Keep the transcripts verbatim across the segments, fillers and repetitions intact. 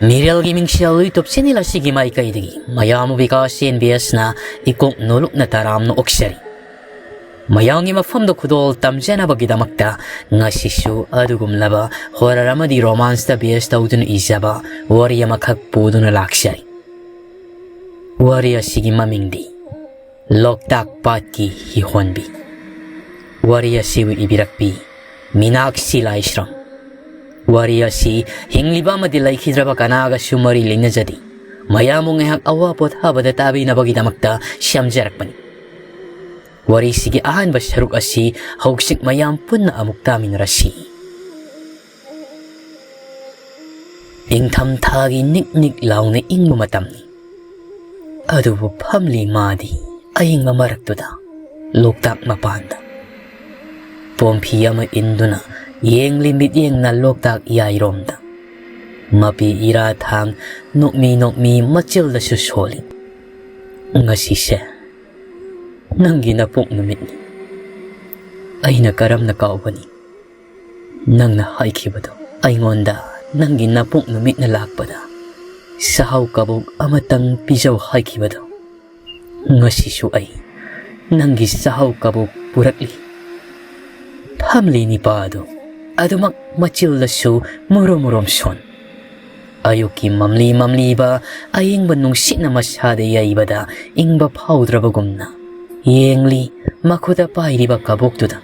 ꯃꯤꯔꯦꯜꯒꯤ ꯃꯤꯡꯁꯦꯜ YouTube channel ꯑꯁꯤꯒꯤ ꯃꯥꯏꯀꯩꯗꯒꯤ ꯃꯌꯥꯝꯕꯨ ꯕꯤꯀꯥꯁ ꯑꯦꯟ ꯕꯤ ꯑꯦꯁꯅ ꯏꯀꯣꯛ ꯅꯣꯂꯨꯛꯅ ꯇꯔꯥꯝꯅ ꯑꯣꯛꯆꯔꯤ꯫ ꯃꯌꯥꯝꯒꯤ ꯃꯐꯝꯗ ꯈꯨꯗꯣꯜ ꯇꯝꯖꯅꯕꯒꯤꯗꯃꯛꯇ ꯉꯁꯤꯁꯨ ꯑꯗꯨꯒꯨꯝꯂꯕ horror ꯑꯃꯗꯤ romanceꯇ base ꯇꯧꯗꯨꯅ ꯏꯖꯕ ꯋꯥꯔꯤ ꯑꯃꯈꯛ ꯄꯨꯗꯨꯅ ꯂꯥꯛꯆꯔꯤ꯫ ꯋꯥꯔꯤ ꯑꯁꯤꯒꯤ ꯃꯃꯤꯡꯗꯤ ꯂꯣꯛꯇꯥꯛ ꯄꯥꯠꯀꯤ ꯍꯤꯍꯣꯟꯕꯤ꯫ ꯋꯥꯔꯤ ꯑꯁꯤꯕꯨ ꯏꯕꯤꯔꯛꯄꯤ ꯃꯤꯅꯥꯛꯁꯤ ꯂꯥꯏꯁ꯭ꯔꯝ꯫ ꯋꯥꯔꯤ ꯑꯁꯤ ꯍꯤꯡꯂꯤꯕ ꯑꯃꯗꯤ ꯂꯩꯈꯤꯗ꯭ꯔꯕ ꯀꯅꯥꯒꯁꯨ ꯃꯔꯤ ꯂꯩꯅꯖꯗꯦ꯫ ꯃꯌꯥꯝꯕꯨ ꯉꯥꯏꯍꯥꯛ ꯑꯋꯥ ꯄꯣꯊꯥꯕꯗ ꯇꯥꯕꯤꯅꯕꯒꯤꯗꯃꯛꯇ ꯁꯦꯝꯖꯔꯛꯄꯅꯤ꯫ ꯋꯥꯔꯤꯁꯤꯒꯤ ꯑꯍꯥꯟꯕ ꯁꯔꯨꯛ ꯑꯁꯤ ꯍꯧꯖꯤꯛ ꯃꯌꯥꯝ ꯄꯨꯟꯅ ꯑꯃꯨꯛ ꯇꯥꯃꯤꯟꯅꯔꯁꯤ꯫ ꯏꯪꯊꯝꯊꯥꯒꯤ ꯅꯤꯛ ꯅꯤꯛ ꯂꯥꯎꯅ ꯏꯪꯕ ꯃꯇꯝꯅꯤ꯫ ꯑꯗꯨꯕꯨ ꯐꯝꯂꯤ ꯃꯥꯗꯤ ꯑꯏꯪꯕ ꯃꯔꯛꯇꯨꯗ ꯂꯣꯛꯇꯥꯛ ꯃꯄꯥꯟꯗ꯫ ꯄꯣꯝꯐꯤ ꯑꯃ ꯏꯟꯗꯨꯅ ꯌꯦꯡꯂꯤ ꯃꯤꯠꯌꯦꯡꯅ ꯂꯣꯛꯇꯥꯛ ꯏꯌꯥꯏꯔꯣꯝꯗ꯫ ꯃꯄꯤ ꯏꯔꯥ ꯊꯥꯡ ꯅꯣꯛꯃꯤ ꯅꯣꯛꯃꯤ ꯃꯆꯤꯜꯗꯁꯨ ꯁꯣꯜꯂꯤ꯫ "ꯉꯁꯤꯁꯦ ꯅꯪꯒꯤ ꯅꯄꯣꯛ ꯅꯨꯃꯤꯠꯅꯤ꯫ ꯑꯩꯅ ꯀꯔꯝꯅ ꯀꯥꯎꯒꯅꯤ? ꯅꯪꯅ ꯍꯥꯏꯈꯤꯕꯗꯣ, ꯑꯩꯉꯣꯟꯗ ꯅꯪꯒꯤ ꯅꯄꯣꯛ ꯅꯨꯃꯤꯠꯅ ꯂꯥꯛꯄꯗ ꯆꯥꯍꯧ ꯀꯕꯣꯛ ꯑꯃꯇꯪ ꯄꯤꯖꯧ ꯍꯥꯏꯈꯤꯕꯗꯣ, ꯉꯁꯤꯁꯨ ꯑꯩ ꯅꯪꯒꯤ ꯆꯥꯍꯧ ꯀꯕꯣꯛ ꯄꯨꯔꯛꯂꯤ꯫" ꯐꯝꯂꯤ ꯅꯤꯄꯥ ꯑꯗꯨ ꯑꯗꯨꯃꯛ ꯃꯆꯤꯜꯗꯁꯨ ꯃꯨꯔꯨꯝ ꯃꯨꯔꯨꯝ ꯁꯣꯟ꯫ ꯑꯌꯨꯛꯀꯤ ꯃꯝꯂꯤ ꯃꯝꯂꯤꯕ ꯑꯏꯪꯕ ꯅꯨꯡꯁꯤꯠꯅ ꯃꯁꯥꯗ ꯌꯩꯕꯗ ꯏꯪꯕ ꯐꯥꯎꯗ꯭ꯔꯕꯒꯨꯝꯅ ꯌꯦꯡꯂꯤ ꯃꯈꯨꯠꯇ ꯄꯥꯏꯔꯤꯕ ꯀꯕꯣꯛꯇꯨꯗ꯫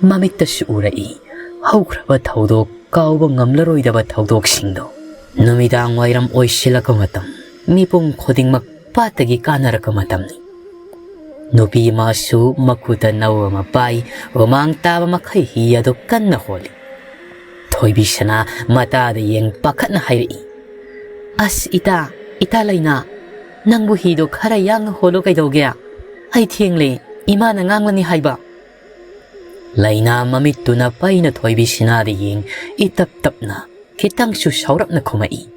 ꯃꯃꯤꯠꯇꯁꯨ ꯎꯔꯛꯏ ꯍꯧꯈ꯭ꯔꯕ ꯊꯧꯗꯣꯛ, ꯀꯥꯎꯕ ꯉꯝꯂꯔꯣꯏꯗꯕ ꯊꯧꯗꯣꯛꯁꯤꯡꯗꯣ꯫ ꯅꯨꯃꯤꯗꯥꯡ ꯋꯥꯏꯔꯝ ꯑꯣꯏꯁꯤꯜꯂꯛꯄ ꯃꯇꯝ, ꯃꯤꯄꯨꯝ ꯈꯨꯗꯤꯡꯃꯛ ꯄꯥꯠꯇꯒꯤ ꯀꯥꯅꯔꯛꯄ ꯃꯇꯝꯅꯤ꯫ ꯅꯨꯄꯤ ꯑꯃꯁꯨ ꯃꯈꯨꯠꯇ ꯅꯧ ꯑꯃ ꯄꯥꯏ, ꯍꯨꯃꯥꯡ ꯇꯥꯕ ꯃꯈꯩ ꯍꯤ ꯑꯗꯨ ꯀꯟꯅ ꯍꯣꯜꯂꯤ꯫ ꯊꯣꯏꯕꯤ ꯁꯅꯥ ꯃꯇꯥꯗ ꯌꯦꯡ ꯄꯥꯈꯠꯅ ꯍꯥꯏꯔꯛꯏ, "ꯑꯁ ꯏꯇꯥ, ꯏꯇꯥ ꯂꯩꯅꯥ, ꯅꯪꯕꯨ ꯍꯤꯗꯣ ꯈꯔ ꯌꯥꯡꯅ ꯍꯣꯜꯂꯨ ꯀꯩꯗꯧꯒꯦ? ꯑꯩ ꯊꯦꯡꯂꯦ, ꯏꯃꯥꯅ ꯉꯥꯡꯂꯅꯤ ꯍꯥꯏꯕ꯫" ꯂꯩꯅꯥ ꯃꯃꯤꯠꯇꯨꯅ ꯄꯩꯅ ꯊꯣꯏꯕꯤ ꯁꯅꯥꯗ ꯌꯦꯡ ꯏꯇꯞ ꯇꯞꯅ ꯈꯤꯇꯪꯁꯨ ꯁꯥꯎꯔꯞꯅ ꯈꯨꯝꯃꯛꯏ,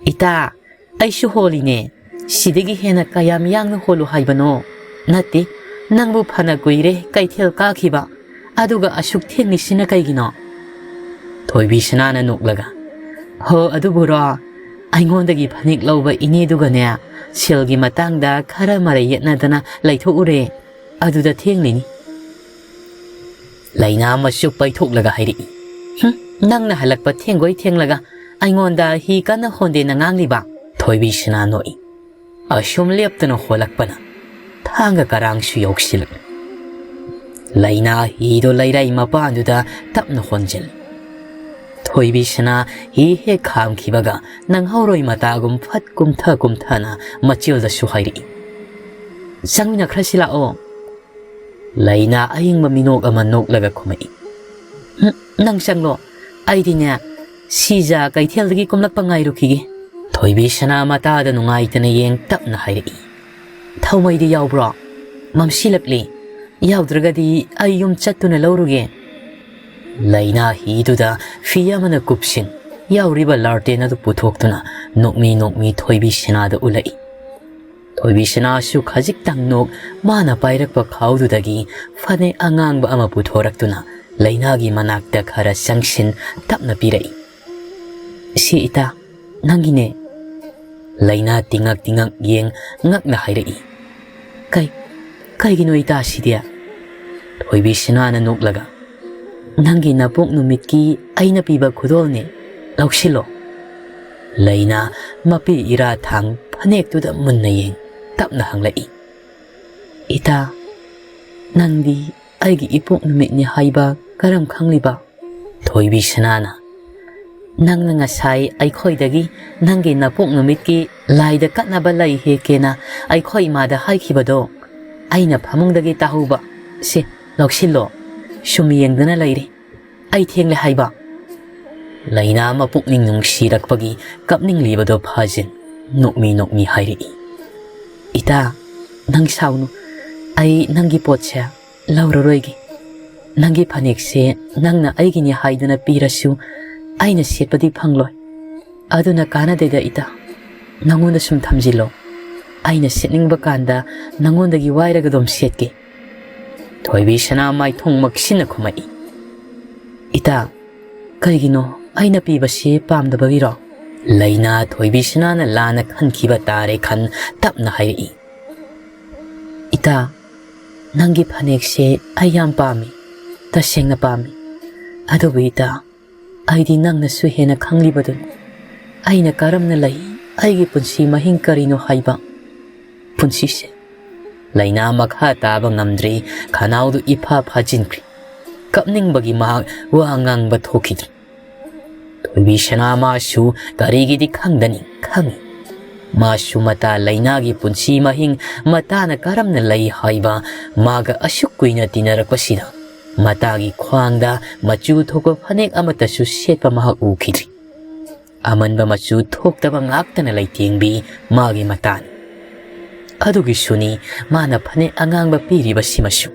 "ꯏꯇꯥ, ꯑꯩꯁꯨ ꯍꯣꯜꯂꯤꯅꯦ꯫ ꯁꯤꯗꯒꯤ ꯍꯦꯟꯅ ꯀꯌꯥꯝ ꯌꯥꯡꯅ ꯍꯣꯜꯂꯨ ꯍꯥꯏꯕꯅꯣ? ꯅꯠꯇꯦ, ꯅꯪꯕꯨ ꯐꯅ ꯀꯨꯏꯔꯦ ꯀꯩꯊꯦꯜ ꯀꯥꯈꯤꯕ, ꯑꯗꯨꯒ ꯑꯁꯨꯛ ꯊꯦꯡꯂꯤꯁꯤꯅ ꯀꯩꯒꯤꯅꯣ?" ꯊꯣꯏꯕꯤ ꯁꯅꯥꯅ ꯅꯣꯛꯂꯒ, ꯍꯣ, ꯑꯗꯨꯕꯨꯔꯣ? ꯑꯩꯉꯣꯟꯗꯒꯤ ꯐꯅꯦꯛ ꯂꯧꯕ ꯏꯅꯦꯗꯨꯒꯅꯦ, ꯁꯦꯜꯒꯤ ꯃꯇꯥꯡꯗ ꯈꯔ ꯃꯔꯩ ꯌꯦꯠꯅꯗꯅ ꯂꯩꯊꯣꯛꯎꯔꯦ꯫ ꯑꯗꯨꯗ ꯊꯦꯡꯂꯤꯅꯤ꯫ ꯂꯩꯅꯥ ꯃꯆꯨ ꯄꯩꯊꯣꯛꯂꯒ ꯍꯥꯏꯔꯛꯏ꯫ "ꯍꯨꯝ, ꯅꯪꯅ ꯍꯜꯂꯛꯄ ꯊꯦꯡꯒꯣꯏ ꯊꯦꯡꯂꯒ ꯑꯩꯉꯣꯟꯗ ꯍꯤ ꯀꯟꯅ ꯍꯣꯟꯗꯦꯅ ꯉꯥꯡꯂꯤꯕ?" ꯊꯣꯏꯕꯤꯁꯅꯥ ꯅꯣꯛꯏ꯫ "ꯑꯁꯨꯝ ꯂꯦꯞꯇꯅ ꯍꯣꯜꯂꯛꯄꯅ ꯊꯥꯡꯒ ꯀꯔꯥꯡꯁꯨ ꯌꯧꯁꯤꯜꯂꯛꯂꯦ꯫" ꯂꯩꯅꯥ ꯍꯤꯗꯣ ꯂꯩꯔꯥꯏ ꯃꯄꯥꯟꯗꯨꯗ ꯇꯞꯅ ꯍꯣꯟꯖꯜꯂꯤ꯫ ꯊꯣꯏꯕꯤꯁꯅꯥ ꯍꯤ ꯍꯦꯛ ꯈꯥꯝꯈꯤꯕꯒ ꯅꯪꯍꯧꯔꯣꯏ ꯃꯇꯥꯒꯨꯝ ꯐꯠ ꯀꯨꯝꯊ ꯀꯨꯝꯊꯅ ꯃꯆꯦꯜꯗꯁꯨ ꯍꯥꯏꯔꯛꯏ꯫ "ꯆꯪꯃꯤꯟꯅꯈ꯭ꯔꯁꯤ ꯂꯥꯛꯑꯣ꯫" ꯂꯩꯅꯥ ꯑꯌꯤꯡꯕ ꯃꯤꯅꯣꯛ ꯑꯃ ꯅꯣꯛꯂꯒ ꯈꯨꯝꯃꯛꯏ꯫ "ꯍꯨꯝ, ꯅꯪ ꯆꯪꯂꯣ꯫ ꯑꯩꯗꯤꯅꯦ, ꯁꯤꯖꯥ ꯀꯩꯊꯦꯜꯗꯒꯤ ꯀꯨꯝꯂꯛꯄ ꯉꯥꯏꯔꯨꯈꯤꯒꯦ꯫" ꯊꯣꯏꯕꯤꯁꯅꯥ ꯃꯇꯥꯗ ꯅꯨꯡꯉꯥꯏꯇꯅ ꯌꯦꯡ ꯇꯞꯅ ꯍꯥꯏꯔꯛꯏ꯫ "ꯊꯧꯃꯩꯗꯤ ꯌꯥꯎꯕ꯭ꯔꯣ? ꯃꯝꯁꯤꯜꯂꯛꯂꯤ꯫ ꯌꯥꯎꯗ꯭ꯔꯒꯗꯤ ꯑꯩ ꯌꯨꯝ ꯆꯠꯇꯨꯅ ꯂꯧꯔꯨꯒꯦ꯫" ꯂꯩꯅꯥ ꯍꯤꯗꯨꯗ ꯐꯤ ꯑꯃꯅ ꯀꯨꯞꯁꯤꯟ, ꯌꯥꯎꯔꯤꯕ ꯂꯥꯔꯇꯦꯟ ꯑꯗꯨ ꯄꯨꯊꯣꯛꯇꯨꯅ ꯅꯣꯛꯃꯤ ꯅꯣꯛꯃꯤ ꯊꯣꯏꯕꯤꯁꯅꯥꯗ ꯎꯠꯂꯛꯏ꯫ ꯊꯣꯏꯕꯤꯁꯅꯥꯁꯨ ꯈꯖꯤꯛꯇꯪ ꯅꯣꯛ, ꯃꯥꯅ ꯄꯥꯏꯔꯛꯄ ꯈꯥꯎꯗꯨꯗꯒꯤ ꯐꯅꯦꯛ ꯑꯉꯥꯡꯕ ꯑꯃ ꯄꯨꯊꯣꯔꯛꯇꯨꯅ ꯂꯩꯅꯥꯒꯤ ꯃꯅꯥꯛꯇ ꯈꯔ ꯆꯪꯁꯤꯟ ꯇꯞꯅ ꯄꯤꯔꯛꯏ꯫ "ꯁꯤ ꯏꯇꯥ, ꯅꯪꯒꯤꯅꯦ꯫" ꯂꯩꯅꯥ ꯇꯤꯉꯛ ꯇꯤꯉꯛ ꯌꯦꯡ ꯉꯛꯅ ꯍꯥꯏꯔꯛꯏ꯫ "ꯀꯩ, ꯀꯩꯒꯤꯅꯣ ꯏꯇꯥ ꯁꯤꯗꯤ?" ꯊꯣꯏꯕꯤꯁꯅꯥꯅ ꯅꯣꯛꯂꯒ, "ꯅꯪꯒꯤ ꯅꯄꯣꯛ ꯅꯨꯃꯤꯠꯀꯤ ꯑꯩꯅ ꯄꯤꯕ ꯈꯨꯗꯣꯜꯅꯦ, ꯂꯧꯁꯤꯜꯂꯣ꯫" ꯂꯩꯅꯥ ꯃꯄꯤ ꯏꯔꯥ ꯊꯥꯡ ꯐꯅꯦꯛꯇꯨꯗ ꯃꯨꯟꯅ ꯌꯦꯡ ꯇꯞꯅ ꯍꯪꯂꯛꯏ꯫ "ꯏꯇꯥ, ꯅꯪꯗꯤ ꯑꯩꯒꯤ ꯏꯄꯣꯛ ꯅꯨꯃꯤꯠꯅꯤ ꯍꯥꯏꯕ ꯀꯔꯝ ꯈꯪꯂꯤꯕ?" ꯊꯣꯏꯕꯤꯁꯅꯥꯅ, "ꯅꯪꯅ ꯉꯁꯥꯏ ꯑꯩꯈꯣꯏꯗꯒꯤ ꯅꯪꯒꯤ ꯅꯄꯣꯛ ꯅꯨꯃꯤꯠꯀꯤ ꯂꯥꯏꯗ ꯀꯠꯅꯕ ꯂꯩ ꯍꯦꯛꯀꯦꯅ ꯑꯩꯈꯣꯏ ꯏꯃꯥꯗ ꯍꯥꯏꯈꯤꯕꯗꯣ ꯑꯩꯅ ꯐꯃꯨꯡꯗꯒꯤ ꯇꯥꯍꯧꯕ꯫ ꯁꯦ, ꯂꯧꯁꯤꯜꯂꯣ꯫ ꯁꯨꯝ ꯌꯦꯡꯗꯨꯅ ꯂꯩꯔꯦ꯫ ꯑꯩ ꯊꯦꯡꯂꯦ ꯍꯥꯏꯕ꯫" ꯂꯩꯅꯥ ꯃꯄꯨꯛꯅꯤꯡ ꯅꯨꯡꯁꯤꯔꯛꯄꯒꯤ ꯀꯞꯅꯤꯡꯂꯤꯕꯗꯣ ꯐꯥꯖꯤꯟ ꯅꯣꯛꯃꯤ ꯅꯣꯛꯃꯤ ꯍꯥꯏꯔꯛꯏ꯫ "ꯏꯇꯥ, ꯅꯪ ꯁꯥꯎꯅꯨ꯫ ꯑꯩ ꯅꯪꯒꯤ ꯄꯣꯠꯁꯦ ꯂꯧꯔꯔꯣꯏꯒꯦ꯫ ꯅꯪꯒꯤ ꯐꯅꯦꯛꯁꯦ ꯅꯪꯅ ꯑꯩꯒꯤꯅꯤ ꯍꯥꯏꯗꯨꯅ ꯄꯤꯔꯁꯨ ꯑꯩꯅ ꯁꯦꯠꯄꯗꯤ ꯐꯪꯂꯣꯏ꯫ ꯑꯗꯨꯅ ꯀꯥꯟꯅꯗꯦꯗ ꯏꯇꯥ꯫ ꯅꯪꯉꯣꯟꯗ ꯁꯨꯝ ꯊꯝꯖꯤꯜꯂꯣ꯫ ꯑꯩꯅ ꯁꯦꯠꯅꯤꯡꯕ ꯀꯥꯟꯗ ꯅꯪꯉꯣꯟꯗꯒꯤ ꯋꯥꯏꯔꯒ ꯑꯗꯨꯝ ꯁꯦꯠꯀꯦ꯫" ꯊꯣꯏꯕꯤꯁꯅꯥ ꯃꯥꯏꯊꯣꯡ ꯃꯛꯁꯤꯟꯅ ꯈꯨꯝꯃꯛꯏ꯫ "ꯏꯇꯥ, ꯀꯩꯒꯤꯅꯣ ꯑꯩꯅ ꯄꯤꯕꯁꯤ ꯄꯥꯝꯗꯕꯒꯤꯔꯣ? ꯂꯩꯅꯥ ꯊꯣꯏꯕꯤꯁꯅꯥꯅ ꯂꯥꯟꯅ ꯈꯟꯈꯤꯕ ꯇꯥꯔꯦ ꯈꯟ ꯇꯞꯅ ꯍꯥꯏꯔꯛꯏ꯫ "ꯏꯇꯥ, ꯅꯪꯒꯤ ꯐꯅꯦꯛꯁꯦ ꯑꯩ ꯌꯥꯝ ꯄꯥꯝꯃꯤ, ꯇꯁꯦꯡꯅ ꯄꯥꯝꯃꯤ꯫ ꯑꯗꯨꯕꯨ ꯏꯇꯥ, ꯑꯩꯗꯤ ꯅꯪꯅꯁꯨ ꯍꯦꯟꯅ ꯈꯪꯂꯤꯕꯗꯨꯅꯤ꯫ ꯑꯩꯅ ꯀꯔꯝꯅ ꯂꯩ, ꯑꯩꯒꯤ ꯄꯨꯟꯁꯤ ꯃꯍꯤꯡ ꯀꯔꯤꯅꯣ ꯍꯥꯏꯕ꯫ ꯄꯨꯟꯁꯤꯁꯦ"꯫ ꯂꯩꯅꯥ ꯃꯈꯥ ꯇꯥꯕ ꯉꯝꯗ꯭ꯔꯤ, ꯈꯅꯥꯎꯗꯨ ꯏꯐꯥ ꯐꯥꯖꯤꯟꯈ꯭ꯔꯦ꯫ ꯀꯞꯅꯤꯡꯕꯒꯤ ꯃꯍꯥꯛ ꯋꯥ ꯉꯥꯡꯕ ꯊꯣꯛꯈꯤꯗ꯭ꯔꯦ꯫ ꯊꯣꯏꯕꯤꯁꯅꯥ ꯃꯥꯁꯨ ꯀꯔꯤꯒꯤꯗꯤ ꯈꯪꯗꯅꯤ, ꯈꯪꯏ꯫ ꯃꯥꯁꯨ ꯃꯇꯥ ꯂꯩꯅꯥꯒꯤ ꯄꯨꯟꯁꯤ ꯃꯍꯤꯡ, ꯃꯇꯥꯅ ꯀꯔꯝꯅ ꯂꯩ ꯍꯥꯏꯕ, ꯃꯥꯒ ꯑꯁꯨꯛ ꯀꯨꯏꯅ ꯇꯤꯟꯅꯔꯛꯄꯁꯤꯗ ꯃꯇꯥꯒꯤ ꯈ꯭ꯋꯥꯡꯗ ꯃꯆꯨ ꯊꯣꯛꯄ ꯐꯅꯦꯛ ꯑꯃꯠꯇꯁꯨ ꯁꯦꯠꯄ ꯃꯍꯥꯛ ꯎꯈꯤꯗ꯭ꯔꯤ꯫ ꯑꯃꯟꯕ ꯃꯆꯨ ꯊꯣꯛꯇꯕ ꯉꯥꯛꯇꯅ ꯂꯩꯇꯦꯡꯕꯤ ꯃꯥꯒꯤ ꯃꯇꯥꯅꯤ꯫ ꯑꯗꯨꯒꯤꯁꯨꯅꯤ ꯃꯥꯅ ꯐꯅꯦꯛ ꯑꯉꯥꯡꯕ ꯄꯤꯔꯤꯕꯁꯤꯃꯁꯨ꯫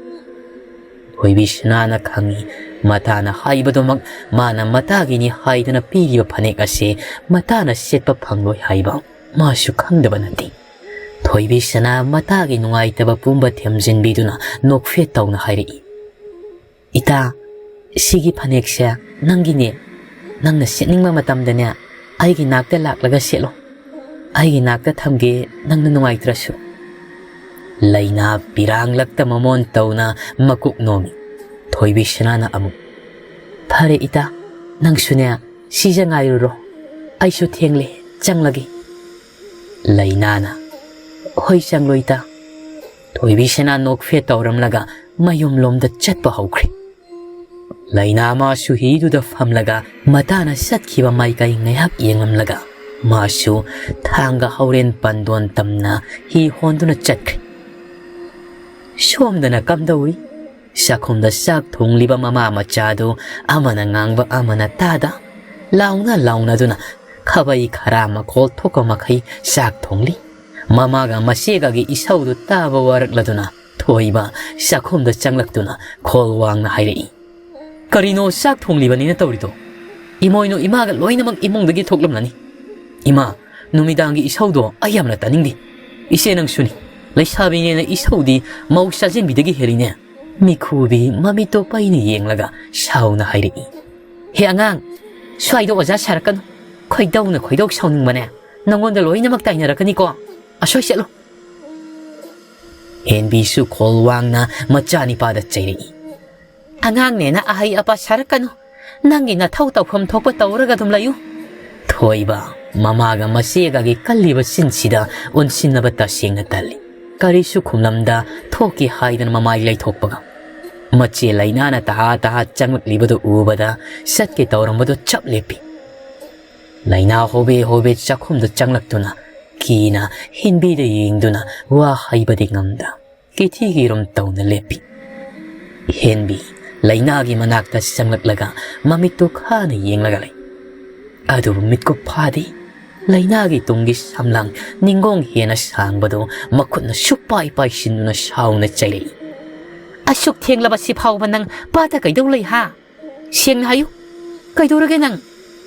ꯊꯣꯏꯕꯤꯁꯅꯥꯅ ꯈꯪꯏ, ꯃꯇꯥꯅ ꯍꯥꯏꯕꯗꯨꯃꯛ ꯃꯥꯅ ꯃꯇꯥꯒꯤꯅꯤ ꯍꯥꯏꯗꯨꯅ ꯄꯤꯔꯤꯕ ꯐꯅꯦꯛ ꯑꯁꯦ ꯃꯇꯥꯅ ꯁꯦꯠꯄ ꯐꯪꯂꯣꯏ ꯍꯥꯏꯕ ꯃꯥꯁꯨ ꯈꯪꯗꯕ ꯅꯠꯇꯦ꯫ ꯊꯣꯏꯕꯤꯁꯅꯥ ꯃꯇꯥꯒꯤ ꯅꯨꯡꯉꯥꯏꯇꯕ ꯄꯨꯝꯕ ꯊꯦꯝꯖꯤꯟꯕꯤꯗꯨꯅ ꯅꯣꯛꯐꯦꯠ ꯇꯧꯅ ꯍꯥꯏꯔꯛꯏ꯫ "ꯏꯇꯥ, ꯁꯤꯒꯤ ꯐꯅꯦꯛꯁꯦ ꯅꯪꯒꯤꯅꯦ꯫ ꯅꯪꯅ ꯁꯦꯠꯅꯤꯡꯕ ꯃꯇꯝꯗꯅꯦ ꯑꯩꯒꯤ ꯅꯥꯛꯇ ꯂꯥꯛꯂꯒ ꯁꯦꯠꯂꯣ꯫ ꯑꯩꯒꯤ ꯅꯥꯛꯇ ꯊꯝꯒꯦ, ꯅꯪꯅ ꯅꯨꯡꯉꯥꯏꯇ꯭ꯔꯁꯨ"꯫ ꯂꯩꯅꯥ ꯄꯤꯔꯥꯡꯂꯛꯇ ꯃꯃꯣꯟ ꯇꯧꯅ ꯃꯀꯣꯛ ꯅꯣꯝꯃꯤ꯫ ꯊꯣꯏꯕꯤꯁꯅꯥꯅ ꯑꯃꯨꯛ, "ꯐꯔꯦ ꯏꯇꯥ, ꯅꯪꯁꯨꯅꯦ ꯁꯤꯖ ꯉꯥꯏꯔꯨꯔꯣ꯫ ꯑꯩꯁꯨ ꯊꯦꯡꯂꯦ, ꯆꯪꯂꯒꯦ"꯫ ꯂꯩꯅꯥꯅ, "ꯍꯣꯏ, ꯆꯪꯂꯣ ꯏꯇꯥ"꯫ ꯊꯣꯏꯕꯤꯁꯅꯥ ꯅꯣꯛꯐꯦꯠ ꯇꯧꯔꯝꯂꯒ ꯃꯌꯨꯝꯂꯣꯝꯗ ꯆꯠꯄ ꯍꯧꯈ꯭ꯔꯦ꯫ ꯂꯩꯅꯥ ꯃꯥꯁꯨ ꯍꯤꯗꯨꯗ ꯐꯝꯂꯒ ꯃꯇꯥꯅ ꯆꯠꯈꯤꯕ ꯃꯥꯏꯀꯩ ꯉꯥꯏꯍꯥꯛ ꯌꯦꯡꯂꯝꯂꯒ ꯃꯥꯁꯨ ꯊꯥꯡꯒ ꯍꯧꯔꯦꯟ ꯄꯟꯗꯣꯟ ꯇꯝꯅ ꯍꯤ ꯍꯣꯟꯗꯨꯅ ꯆꯠꯈ꯭ꯔꯦ꯫ ꯁꯣꯝꯗꯅ ꯀꯝꯗꯧꯔꯤ? ꯆꯥꯛꯈꯨꯝꯗ ꯆꯥꯛ ꯊꯣꯡꯂꯤꯕ ꯃꯃꯥ ꯃꯆꯥꯗꯨ ꯑꯃꯅ ꯉꯥꯡꯕ ꯑꯃꯅ ꯇꯥꯗ, ꯂꯥꯎꯅ ꯂꯥꯎꯅꯗꯨꯅ ꯈꯕꯩ ꯈꯔꯥ ꯃꯈꯣꯜ ꯊꯣꯛꯄ ꯃꯈꯩ ꯆꯥꯛ ꯊꯣꯡꯂꯤ꯫ ꯃꯃꯥꯒ ꯃꯆꯦꯒꯒꯤ ꯏꯁꯧꯗꯨ ꯇꯥꯕ ꯋꯥꯔꯛꯂꯗꯨꯅ ꯊꯣꯏꯕ ꯆꯥꯛꯈꯨꯝꯗ ꯆꯪꯂꯛꯇꯨꯅ ꯈꯣꯜ ꯋꯥꯡꯅ ꯍꯥꯏꯔꯛꯏ꯫ "ꯀꯔꯤꯅꯣ ꯆꯥꯛ ꯊꯣꯡꯂꯤꯕꯅꯤꯅ ꯇꯧꯔꯤꯗꯣ? ꯏꯃꯣꯏꯅꯨ ꯏꯃꯥꯒ ꯂꯣꯏꯅꯃꯛ ꯏꯃꯨꯡꯗꯒꯤ ꯊꯣꯛꯂꯝꯂꯅꯤ꯫ ꯏꯃꯥ, ꯅꯨꯃꯤꯗꯥꯡꯒꯤ ꯏꯁꯧꯗꯣ ꯑꯩ ꯌꯥꯝꯅ ꯇꯥꯅꯤꯡꯗꯦ꯫ ꯏꯆꯦ ꯅꯪꯁꯨꯅꯤ꯫ ꯂꯩꯁꯥꯕꯤꯅꯦꯅ ꯏꯁꯧꯗꯤ ꯃꯧ ꯆꯥꯖꯤꯟꯕꯤꯗꯒꯤ ꯍꯦꯜꯂꯤꯅꯦ"꯫ ꯃꯤꯈꯨꯕꯤ ꯃꯃꯤꯠꯇꯣ ꯄꯩꯅ ꯌꯦꯡꯂꯒ ꯁꯥꯎꯅ ꯍꯥꯏꯔꯛꯏ꯫ "ꯍꯦ ꯑꯉꯥꯡ, ꯁ꯭ꯋꯥꯏꯗ ꯑꯣꯖꯥ ꯁꯥꯔꯛꯀꯅꯨ꯫ ꯈꯣꯏꯗꯧꯅ ꯈꯣꯏꯗꯧ ꯁꯥꯎꯅꯤꯡꯕꯅꯦ꯫ ꯅꯪꯉꯣꯟꯗ ꯂꯣꯏꯅꯃꯛ ꯇꯥꯏꯅꯔꯛꯀꯅꯤꯀꯣ꯫ ꯑꯁ꯭ꯋꯥꯏ ꯆꯠꯂꯨ꯫ ꯍꯦꯟꯕꯤꯁꯨ ꯈꯣꯜ ꯋꯥꯡꯅ ꯃꯆꯥꯅꯤꯄꯥꯗ ꯆꯩꯔꯛꯏ꯫ "ꯑꯉꯥꯡꯅꯦꯅ ꯑꯍꯩ ꯑꯄꯥ ꯁꯥꯔꯛꯀꯅꯨ꯫ ꯅꯪꯒꯤ ꯅꯊꯧ ꯇꯧꯐꯝ ꯊꯣꯛꯄ ꯇꯧꯔꯒ ꯑꯗꯨꯝ ꯂꯩꯌꯨ꯫" ꯊꯣꯏꯕ ꯃꯃꯥꯒ ꯃꯆꯦꯒꯒꯤ ꯀꯜꯂꯤꯕ ꯆꯤꯟꯁꯤꯗ ꯑꯣꯟꯁꯤꯟꯅꯕ ꯇꯁꯦꯡꯅ ꯇꯜꯂꯤ꯫ ꯀꯔꯤꯁꯨ ꯈꯨꯝꯂꯝꯗ ꯊꯣꯛꯀꯦ ꯍꯥꯏꯗꯅ ꯃꯃꯥꯏ ꯂꯩꯊꯣꯛꯄꯒ, ꯃꯆꯦ ꯂꯩꯅꯥꯅ ꯇꯍꯥ ꯇꯍꯥ ꯆꯪꯂꯛꯂꯤꯕꯗꯨ ꯎꯕꯗ ꯆꯠꯀꯦ ꯇꯧꯔꯝꯕꯗꯨ ꯆꯞ ꯂꯦꯞꯄꯤ꯫ ꯂꯩꯅꯥ ꯍꯣꯕꯦ ꯍꯣꯕꯦ ꯆꯥꯛꯈꯨꯝꯗ ꯆꯪꯂꯛꯇꯨꯅ ꯀꯤꯅ ꯍꯦꯟꯕꯤꯗ ꯌꯦꯡꯗꯨꯅ ꯋꯥ ꯍꯥꯏꯕꯗꯤ ꯉꯝꯗ ꯀꯤꯊꯤꯒꯤꯔꯨꯝ ꯇꯧꯅ ꯂꯦꯞꯄꯤ꯫ ꯍꯦꯟꯕꯤ ꯂꯩꯅꯥꯒꯤ ꯃꯅꯥꯛꯇ ꯆꯪꯂꯛꯂꯒ ꯃꯃꯤꯠꯇꯨ ꯈꯥꯅ ꯌꯦꯡꯂꯒ ꯂꯩ꯫ ꯑꯗꯨꯕꯨ ꯃꯤꯠꯀꯨꯞ ꯐꯥꯗꯦ꯫ ꯂꯩꯅꯥꯒꯤ ꯇꯨꯡꯒꯤ ꯁꯝꯂꯥꯡ ꯅꯤꯡꯒꯣꯡ ꯍꯦꯟꯅ ꯁꯥꯡꯕꯗꯨ ꯃꯈꯨꯠꯅ ꯁꯨꯛ ꯄꯥꯏ ꯄꯥꯏꯁꯤꯟꯗꯨꯅ ꯁꯥꯎꯅ ꯆꯩꯔꯛꯏ꯫ "ꯑꯁꯨꯛ ꯊꯦꯡꯂꯕ ꯁꯤ ꯐꯥꯎꯕ ꯅꯪ ꯄꯥꯗ ꯀꯩꯗꯧ ꯂꯩ ꯍꯥ? ꯁꯦꯡꯅ ꯍꯥꯏꯌꯨ, ꯀꯩꯗꯧꯔꯒꯦ ꯅꯪ?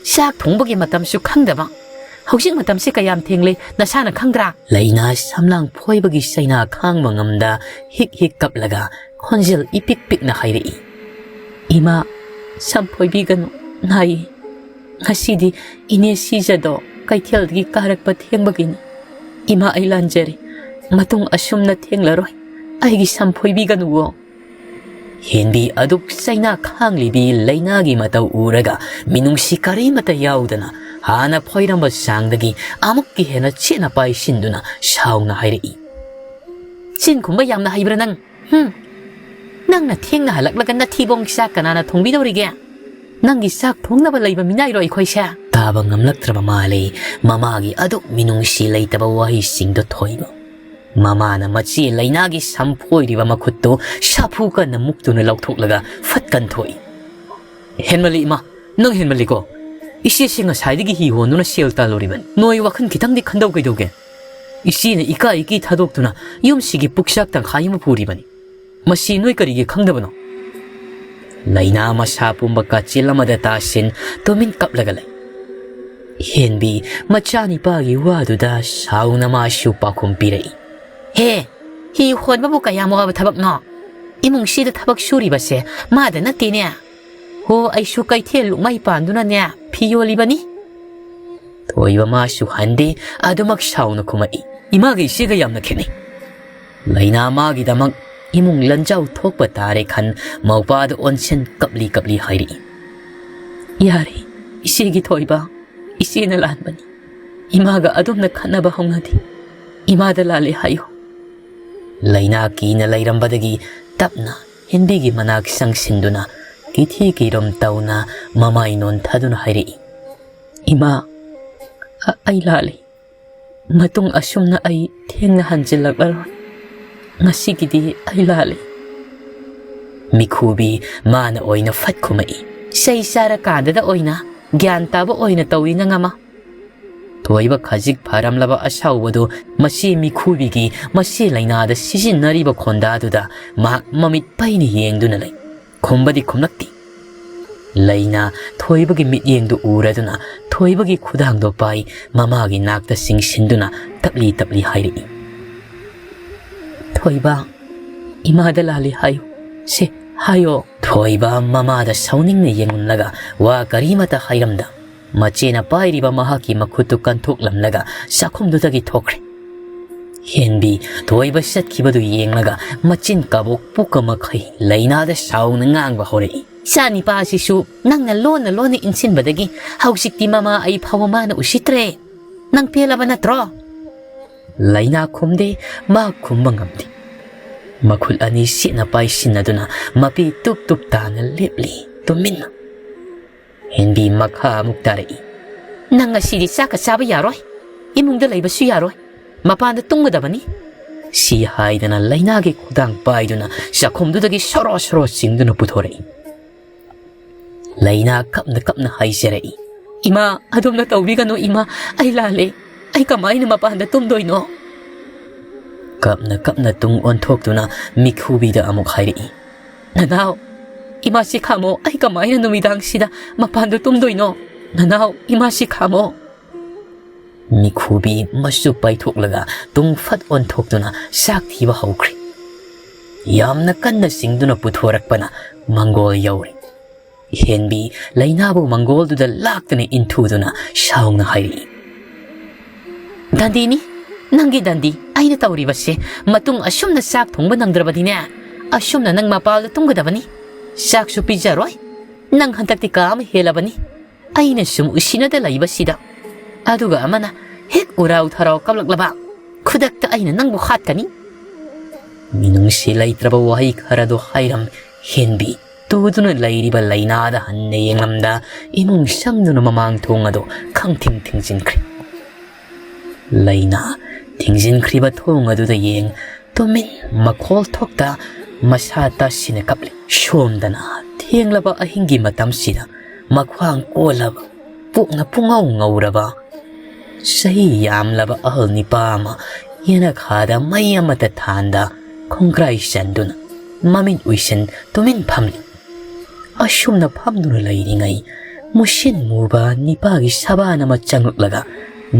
ꯆꯥꯛ ꯊꯣꯡꯕꯒꯤ ꯃꯇꯝꯁꯨ ꯈꯪꯗꯕ꯫ ꯍꯧꯖꯤꯛ ꯃꯇꯝꯁꯦ ꯀꯌꯥꯝ ꯊꯦꯡꯂꯦ ꯅꯁꯥꯅ ꯈꯪꯗ꯭ꯔꯥ?" ꯂꯩꯅꯥ ꯁꯝꯂꯥꯡ ꯐꯣꯏꯕꯒꯤ ꯆꯩꯅꯥ ꯈꯥꯡꯕ ꯉꯝꯗ ꯍꯤꯛ ꯍꯤꯛ ꯀꯞꯂꯒ ꯈꯣꯟꯖꯦꯜ ꯏꯄꯤꯛ ꯄꯤꯛꯅ ꯍꯥꯏꯔꯛꯏ꯫ "ꯏꯃꯥ, ꯁꯝ ꯐꯣꯏꯕꯤꯒꯅꯨ, ꯅꯥꯏꯌꯦ꯫ ꯉꯁꯤꯗꯤ ꯏꯅꯦ ꯁꯤꯖꯗꯣ ꯀꯩꯊꯦꯜꯗꯒꯤ ꯀꯥꯔꯛꯄ ꯊꯦꯡꯕꯒꯤꯅꯤ꯫ ꯏꯃꯥ, ꯑꯩ ꯂꯥꯟꯖꯔꯦ꯫ ꯃꯇꯨꯡ ꯑꯁꯨꯝꯅ ꯊꯦꯡꯂꯔꯣꯏ꯫ ꯑꯩꯒꯤ ꯁꯝ ꯐꯣꯏꯕꯤꯒꯅꯨꯋꯣ꯫" ꯍꯦꯟꯕꯤ ꯑꯗꯨꯛ ꯆꯩꯅꯥ ꯈꯥꯡꯂꯤꯕꯤ ꯂꯩꯅꯥꯒꯤ ꯃꯇꯧ ꯎꯔꯒ ꯃꯤꯅꯨꯡꯁꯤ ꯀꯔꯤꯃꯠꯇ ꯌꯥꯎꯗꯅ ꯍꯥꯟꯅ ꯐꯣꯏꯔꯝꯕ ꯆꯥꯡꯗꯒꯤ ꯑꯃꯨꯛꯀ ꯍꯦꯟꯅ ꯆꯦꯠꯅ ꯄꯥꯏꯁꯤꯟꯗꯨꯅ ꯁꯥꯎꯅ ꯍꯥꯏꯔꯛꯏ꯫ "ꯆꯤꯟ ꯈꯨꯝꯕ ꯌꯥꯝꯅ ꯍꯩꯕ꯭ꯔꯥ ꯅꯪ? ꯍꯨꯝ? ꯅꯪꯅ ꯊꯦꯡꯅ ꯍꯜꯂꯛꯂꯒ ꯅꯊꯤꯕꯣꯡ ꯆꯥꯛ ꯀꯅꯥꯅ ꯊꯣꯡꯕꯤꯗꯧꯔꯤꯒꯦ? ꯅꯪꯒꯤ ꯆꯥꯛ ꯊꯣꯡꯅꯕ ꯂꯩꯕ ꯃꯤꯅꯥꯏꯔꯣ ꯑꯩꯈꯣꯏꯁꯦ?" ꯇꯥꯕ ꯉꯝꯂꯛꯇ꯭ꯔꯕ ꯃꯥꯜꯂꯦ ꯃꯃꯥꯒꯤ ꯑꯗꯨꯛ ꯃꯤꯅꯨꯡꯁꯤ ꯂꯩꯇꯕ ꯋꯥꯍꯩꯁꯤꯡꯗꯣ ꯊꯣꯏꯕ꯫ ꯃꯃꯥꯅ ꯃꯆꯦ ꯂꯩꯅꯥꯒꯤ ꯁꯝ ꯐꯣꯏꯔꯤꯕ ꯃꯈꯨꯠꯇꯨ ꯁꯥꯐꯨ ꯀꯟꯅ ꯃꯨꯛꯇꯨꯅ ꯂꯧꯊꯣꯛꯂꯒ ꯐꯠ ꯀꯟꯊꯣꯛꯏ꯫ "ꯍꯦꯟꯃꯜꯂꯤ ꯏꯃꯥ, ꯅꯪ ꯍꯦꯟꯃꯜꯂꯤꯀꯣ꯫ ꯏꯆꯦꯁꯤ ꯉꯁꯥꯏꯗꯒꯤ ꯍꯤ ꯍꯣꯟꯗꯨꯅ ꯁꯦꯜ ꯇꯥꯜꯂꯨꯔꯤꯕꯅꯤ꯫ ꯅꯣꯏ ꯋꯥꯈꯜ ꯈꯤꯇꯪꯗꯤ ꯈꯟꯗꯧ ꯀꯩꯗꯧꯒꯦ? ꯏꯆꯦꯅ ꯏꯀꯥꯏ ꯏꯀꯤ ꯊꯥꯗꯣꯛꯇꯨꯅ ꯌꯨꯝꯁꯤꯒꯤ ꯄꯨꯛꯆꯥꯛ ꯇꯪꯈꯥꯏ ꯑꯃ ꯄꯨꯔꯤꯕꯅꯤ꯫ ꯃꯁꯤ ꯅꯣꯏ ꯀꯔꯤꯒꯤ ꯈꯪꯗꯕꯅꯣ?" ꯂꯩꯅꯥ ꯃꯁꯥ ꯄꯨꯝꯕ ꯀꯥꯆꯤꯜ ꯑꯃꯗ ꯇꯥꯁꯤꯟ ꯇꯨꯃꯤꯟ ꯀꯞꯂꯒ ꯂꯩ꯫ ꯍꯦꯟꯕꯤ ꯃꯆꯥꯅꯤꯄꯥꯒꯤ ꯋꯥꯗꯨꯗ ꯁꯥꯎꯅ ꯃꯥꯁꯨ ꯄꯥꯎꯈꯨꯝ ꯄꯤꯔꯛꯏ꯫ "ꯍꯦ, ꯍꯤ ꯍꯣꯟꯕꯕꯨ ꯀꯌꯥꯝ ꯋꯥꯕ ꯊꯕꯛꯅꯣ? ꯏꯃꯨꯡꯁꯤꯗ ꯊꯕꯛ ꯁꯨꯔꯤꯕꯁꯦ ꯃꯥꯗ ꯅꯠꯇꯦꯅꯦ꯫ "ꯍꯣ, ꯑꯩꯁꯨ ꯀꯩꯊꯦꯜ ꯂꯨꯛꯃꯥꯏ ꯄꯥꯟꯗꯨꯅꯅꯦ ꯐꯤ ꯌꯣꯜꯂꯤꯕꯅꯤ꯫" ꯊꯣꯏꯕ ꯃꯥꯁꯨ ꯍꯟꯗꯦ, ꯑꯗꯨꯃꯛ ꯁꯥꯎꯅ ꯈꯨꯝꯃꯛꯏ꯫ "ꯏꯃꯥꯒ ꯏꯆꯦꯒ ꯌꯥꯝꯅ ꯈꯦꯠꯅꯩ꯫ ꯂꯩꯅꯥ ꯃꯥꯒꯤꯗꯃꯛ ꯏꯃꯨꯡ ꯂꯟꯖꯥꯎ ꯊꯣꯛꯄ ꯇꯥꯔꯦ" ꯈꯟ ꯃꯧꯄꯥꯗ ꯑꯣꯟꯁꯤꯟ ꯀꯞꯂꯤ ꯀꯞꯂꯤ ꯍꯥꯏꯔꯛꯏ꯫ "ꯌꯥꯔꯦ, ꯏꯆꯦꯒꯤ ꯊꯣꯏꯕ, ꯏꯆꯦꯅ ꯂꯥꯟꯕꯅꯤ꯫ ꯏꯃꯥꯒ ꯑꯗꯨꯝꯅ ꯈꯠꯅꯕ ꯍꯧꯅꯗꯦ꯫ ꯏꯃꯥꯗ ꯂꯥꯜꯂꯦ ꯍꯥꯏꯌꯨ꯫" ꯂꯩꯅꯥ ꯀꯤꯅ ꯂꯩꯔꯝꯕꯗꯒꯤ ꯇꯞꯅ ꯍꯦꯟꯕꯤꯒꯤ ꯃꯅꯥꯛ ꯆꯪꯁꯤꯟꯗꯨꯅ ꯀꯤꯊꯤ ꯀꯤꯔꯨꯝ ꯇꯧꯅ ꯃꯃꯥꯏ ꯅꯣꯟꯊꯗꯨꯅ ꯍꯥꯏꯔꯛꯏ꯫ "ꯏꯃꯥ, ꯑ-, ꯑꯩ ꯂꯥꯜꯂꯤ꯫ ꯃꯇꯨꯡ ꯑꯁꯨꯝꯅ ꯑꯩ ꯊꯦꯡꯅ ꯍꯟꯖꯤꯜꯂꯛꯂꯔꯣꯏ꯫ ꯉꯁꯤꯒꯤꯗꯤ ꯑꯩ ꯂꯥꯜꯂꯤ꯫" ꯃꯤꯈꯨꯕꯤ ꯃꯥꯅ ꯑꯣꯏꯅ ꯐꯠ ꯈꯨꯝꯃꯛꯏ꯫ "ꯆꯩ ꯆꯥꯔꯀꯥꯟꯗꯗ ꯑꯣꯏꯅ ꯒ꯭ꯌꯥꯟ ꯇꯥꯕ ꯑꯣꯏꯅ ꯇꯧꯏ ꯅꯪ ꯑꯃ꯫" ꯊꯣꯏꯕ ꯈꯖꯤꯛ ꯐꯔꯝꯂꯕ ꯑꯁꯥꯎꯕꯗꯨ ꯃꯆꯦ ꯃꯤꯈꯨꯕꯤꯒꯤ ꯃꯆꯦ ꯂꯩꯅꯥꯗ ꯁꯤꯖꯤꯟꯅꯔꯤꯕ ꯈꯣꯟꯗꯥꯗꯨꯗ ꯃꯍꯥꯛ ꯃꯃꯤꯠ ꯄꯩꯅ ꯌꯦꯡꯗꯨꯅ ꯂꯩ꯫ ꯈꯨꯝꯕꯗꯤ ꯈꯨꯝꯂꯛꯇꯦ꯫ ꯂꯩꯅꯥ ꯊꯣꯏꯕꯒꯤ ꯃꯤꯠꯌꯦꯡꯗꯨ ꯎꯔꯗꯨꯅ ꯊꯣꯏꯕꯒꯤ ꯈꯨꯗꯥꯡꯗꯣ ꯄꯥꯏ ꯃꯃꯥꯒꯤ ꯅꯥꯛꯇ ꯆꯤꯡꯁꯤꯟꯗꯨꯅ ꯇꯞꯂꯤ ꯇꯞꯂꯤ ꯍꯥꯏꯔꯛꯏ꯫ "ꯊꯣꯏꯕ, ꯏꯃꯥꯗ ꯂꯥꯜꯂꯤ ꯍꯥꯏꯌꯨ꯫ ꯁꯦ, ꯍꯥꯏꯌꯣ꯫" ꯊꯣꯏꯕ ꯃꯃꯥꯗ ꯁꯥꯎꯅꯤꯡꯅ ꯌꯦꯡꯂꯝꯂꯒ ꯋꯥ ꯀꯔꯤꯃꯇ ꯍꯥꯏꯔꯝꯗ ꯃꯆꯦꯅ ꯄꯥꯏꯔꯤꯕ ꯃꯍꯥꯛꯀꯤ ꯃꯈꯨꯠꯇꯨ ꯀꯟꯊꯣꯛꯂꯝꯂꯒ ꯆꯥꯛꯈꯨꯝꯗꯨꯗꯒꯤ ꯊꯣꯛꯈ꯭ꯔꯦ꯫ ꯍꯦꯟꯕꯤ ꯊꯣꯏꯕ ꯆꯠꯈꯤꯕꯗꯨ ꯌꯦꯡꯂꯒ ꯃꯆꯤꯟ ꯀꯥꯕꯣꯛ ꯄꯨꯛꯀ ꯃꯈꯩ ꯂꯩꯅꯥꯗ ꯁꯥꯎꯅ ꯉꯥꯡꯕ ꯍꯧꯔꯛꯏ꯫ "ꯏꯆꯥ ꯅꯤꯄꯥꯁꯤꯁꯨ ꯅꯪꯅ ꯂꯣꯟꯅ ꯂꯣꯟꯅ ꯏꯟꯁꯤꯟꯕꯗꯒꯤ ꯍꯧꯖꯤꯛꯇꯤ ꯃꯃꯥ ꯑꯩ ꯐꯥꯎꯕ ꯃꯥꯅ ꯎꯁꯤꯠꯇ꯭ꯔꯦ꯫ ꯅꯪ ꯄꯦꯜꯂꯕ ꯅꯠꯇ꯭ꯔꯣ?" ꯂꯩꯅꯥ ꯈꯨꯝꯗꯦ, ꯃꯥ ꯈꯨꯝꯕ ꯉꯝꯗꯦ꯫ ꯃꯈꯨꯠ ꯑꯅꯤ ꯁꯦꯠꯅ ꯄꯥꯏꯁꯤꯟꯅꯗꯨꯅ ꯃꯄꯤ ꯇꯨꯞ ꯇꯨꯞ ꯇꯥꯅ ꯂꯦꯞꯂꯤ, ꯇꯨꯃꯤꯟꯅ꯫ ꯍꯦꯟꯕꯤ ꯃꯈꯥ ꯑꯃꯨꯛ ꯇꯥꯔꯛꯏ꯫ "ꯅꯪ ꯉꯁꯤꯗꯤ ꯆꯥꯛꯀ ꯆꯥꯕ ꯌꯥꯔꯣꯏ, ꯏꯃꯨꯡꯗ ꯂꯩꯕꯁꯨ ꯌꯥꯔꯣꯏ, ꯃꯄꯥꯟꯗ ꯇꯨꯝꯒꯗꯕꯅꯤ꯫" ꯁꯤ ꯍꯥꯏꯗꯅ ꯂꯩꯅꯥꯒꯤ ꯈꯨꯗꯥꯡ ꯄꯥꯏꯗꯨꯅ ꯆꯥꯛꯈꯨꯝꯗꯨꯗꯒꯤ ꯁꯣꯔꯣ ꯁꯣꯔꯣ ꯆꯤꯡꯗꯨꯅ ꯄꯨꯊꯣꯔꯛꯏ꯫ ꯂꯩꯅꯥ ꯀꯞꯅ ꯀꯞꯅ ꯍꯥꯏꯖꯔꯛꯏ꯫ "ꯏꯃꯥ, ꯑꯗꯨꯝꯅ ꯇꯧꯕꯤꯒꯅꯨ ꯏꯃꯥ, ꯑꯩ ꯂꯥꯜꯂꯦ꯫ ꯑꯩ ꯀꯃꯥꯏꯅ ꯃꯄꯥꯟꯗ ꯇꯨꯝꯗꯣꯏꯅꯣ?" ꯀꯞꯅ ꯀꯞꯅ ꯇꯨꯡ ꯑꯣꯟꯊꯣꯛꯇꯨꯅ ꯃꯤꯈꯨꯕꯤꯗ ꯑꯃꯨꯛ ꯍꯥꯏꯔꯛꯏ꯫ "ꯅꯅꯥꯎ, ꯏꯃꯥꯁꯤ ꯈꯥꯝꯃꯣ, ꯑꯩ ꯀꯃꯥꯏꯅ ꯅꯨꯃꯤꯗꯥꯡꯁꯤꯗ ꯃꯄꯥꯟꯗ ꯇꯨꯝꯗꯣꯏꯅꯣ? ꯅꯅꯥꯎ, ꯏꯃꯥꯁꯤ ꯈꯥꯝꯃꯣ꯫" ꯃꯤꯈꯨꯕꯤ ꯃꯆꯨ ꯄꯥꯏꯊꯣꯛꯂꯒ ꯇꯨꯡ ꯐꯠ ꯑꯣꯟꯊꯣꯛꯇꯨꯅ ꯆꯥꯛ ꯊꯤꯕ ꯍꯧꯈ꯭ꯔꯦ꯫ ꯌꯥꯝꯅ ꯀꯟꯅ ꯆꯤꯡꯗꯨꯅ ꯄꯨꯊꯣꯔꯛꯄꯅ ꯃꯪꯒꯣꯜ ꯌꯧꯔꯦ꯫ ꯍꯦꯟꯕꯤ ꯂꯩꯅꯥꯕꯨ ꯃꯪꯒꯣꯜꯗꯨꯗ ꯂꯥꯛꯇꯨꯅ ꯏꯟꯊꯨꯗꯨꯅ ꯁꯥꯎꯅ ꯍꯥꯏꯔꯛꯏ, "ꯗꯟꯗꯤꯅꯤ, ꯅꯪꯒꯤ ꯗꯟꯗꯤ꯫ ꯑꯩꯅ ꯇꯧꯔꯤꯕꯁꯦ, ꯃꯇꯨꯡ ꯑꯁꯨꯝꯅ ꯆꯥꯛ ꯊꯣꯡꯕ ꯅꯪꯗ꯭ꯔꯕꯗꯤꯅꯦ, ꯑꯁꯨꯝꯅ ꯅꯪ ꯃꯄꯥꯜꯗ ꯇꯨꯝꯒꯗꯕꯅꯤ꯫ ꯆꯥꯛꯁꯨ ꯄꯤꯖꯔꯣꯏ꯫ ꯅꯪ ꯍꯟꯗꯛꯇꯤ ꯀꯥ ꯑꯃ ꯍꯦꯜꯂꯕꯅꯤ꯫ ꯑꯩꯅ ꯁꯨꯝ ꯎꯁꯤꯟꯅꯗ ꯂꯩꯕꯁꯤꯗ꯫ ꯑꯗꯨꯒ ꯑꯃꯅ ꯍꯦꯛ ꯎꯔꯥꯎ ꯊꯔꯥꯎ ꯀꯞꯂꯛꯂꯕ, ꯈꯨꯗꯛꯇ ꯑꯩꯅ ꯅꯪꯕꯨ ꯍꯥꯠꯀꯅꯤ꯫" ꯃꯤꯅꯨꯡꯁꯤ ꯂꯩꯇ꯭ꯔꯕ ꯋꯥꯍꯩ ꯈꯔꯗꯣ ꯍꯥꯏꯔꯝ ꯍꯦꯟꯕꯤ ꯇꯨꯗꯨꯅ ꯂꯩꯔꯤꯕ ꯂꯩꯅꯥꯗ ꯍꯟꯅ ꯌꯦꯡꯂꯝꯗ ꯏꯃꯨꯡ ꯆꯪꯗꯨꯅ ꯃꯃꯥꯡ ꯊꯣꯡ ꯑꯗꯨ ꯈꯪꯊꯤꯡ ꯊꯤꯡꯖꯤꯟꯈ꯭ꯔꯦ꯫ ꯂꯩꯅꯥ ꯊꯤꯡꯖꯤꯟꯈ꯭ꯔꯤꯕ ꯊꯣꯡ ꯑꯗꯨꯗ ꯌꯦꯡ ꯇꯨꯃꯤꯟ ꯃꯈꯣꯜ ꯊꯣꯛꯇ ꯃꯁꯥ ꯇꯥꯁꯤꯟꯅ ꯀꯞꯂꯤ꯫ ꯁꯣꯝꯗꯅ ꯊꯦꯡꯂꯕ ꯑꯍꯤꯡꯒꯤ ꯃꯇꯝꯁꯤꯗ ꯃꯈ꯭ꯋꯥꯡ ꯀꯣꯜꯂꯕ, ꯄꯨꯛꯅ ꯄꯨꯡꯉꯧ ꯉꯧꯔꯕ, ꯆꯍꯤ ꯌꯥꯝꯂꯕ ꯑꯍꯜ ꯅꯤꯄꯥ ꯑꯃ ꯌꯦꯅꯈꯥꯗ ꯃꯩ ꯑꯃꯠꯇ ꯊꯥꯟꯗ ꯈꯣꯡꯒ꯭ꯔꯥꯏ ꯆꯟꯗꯨꯅ ꯃꯃꯤꯠ ꯎꯏꯁꯤꯟ ꯇꯨꯃꯤꯟ ꯐꯝꯂꯤ꯫ ꯑꯁꯨꯝꯅ ꯐꯝꯗꯨꯅ ꯂꯩꯔꯤꯉꯩ ꯃꯨꯁꯤꯟ ꯃꯨꯕ ꯅꯤꯄꯥꯒꯤ ꯁꯕꯥꯟ ꯑꯃ ꯆꯪꯂꯛꯂꯒ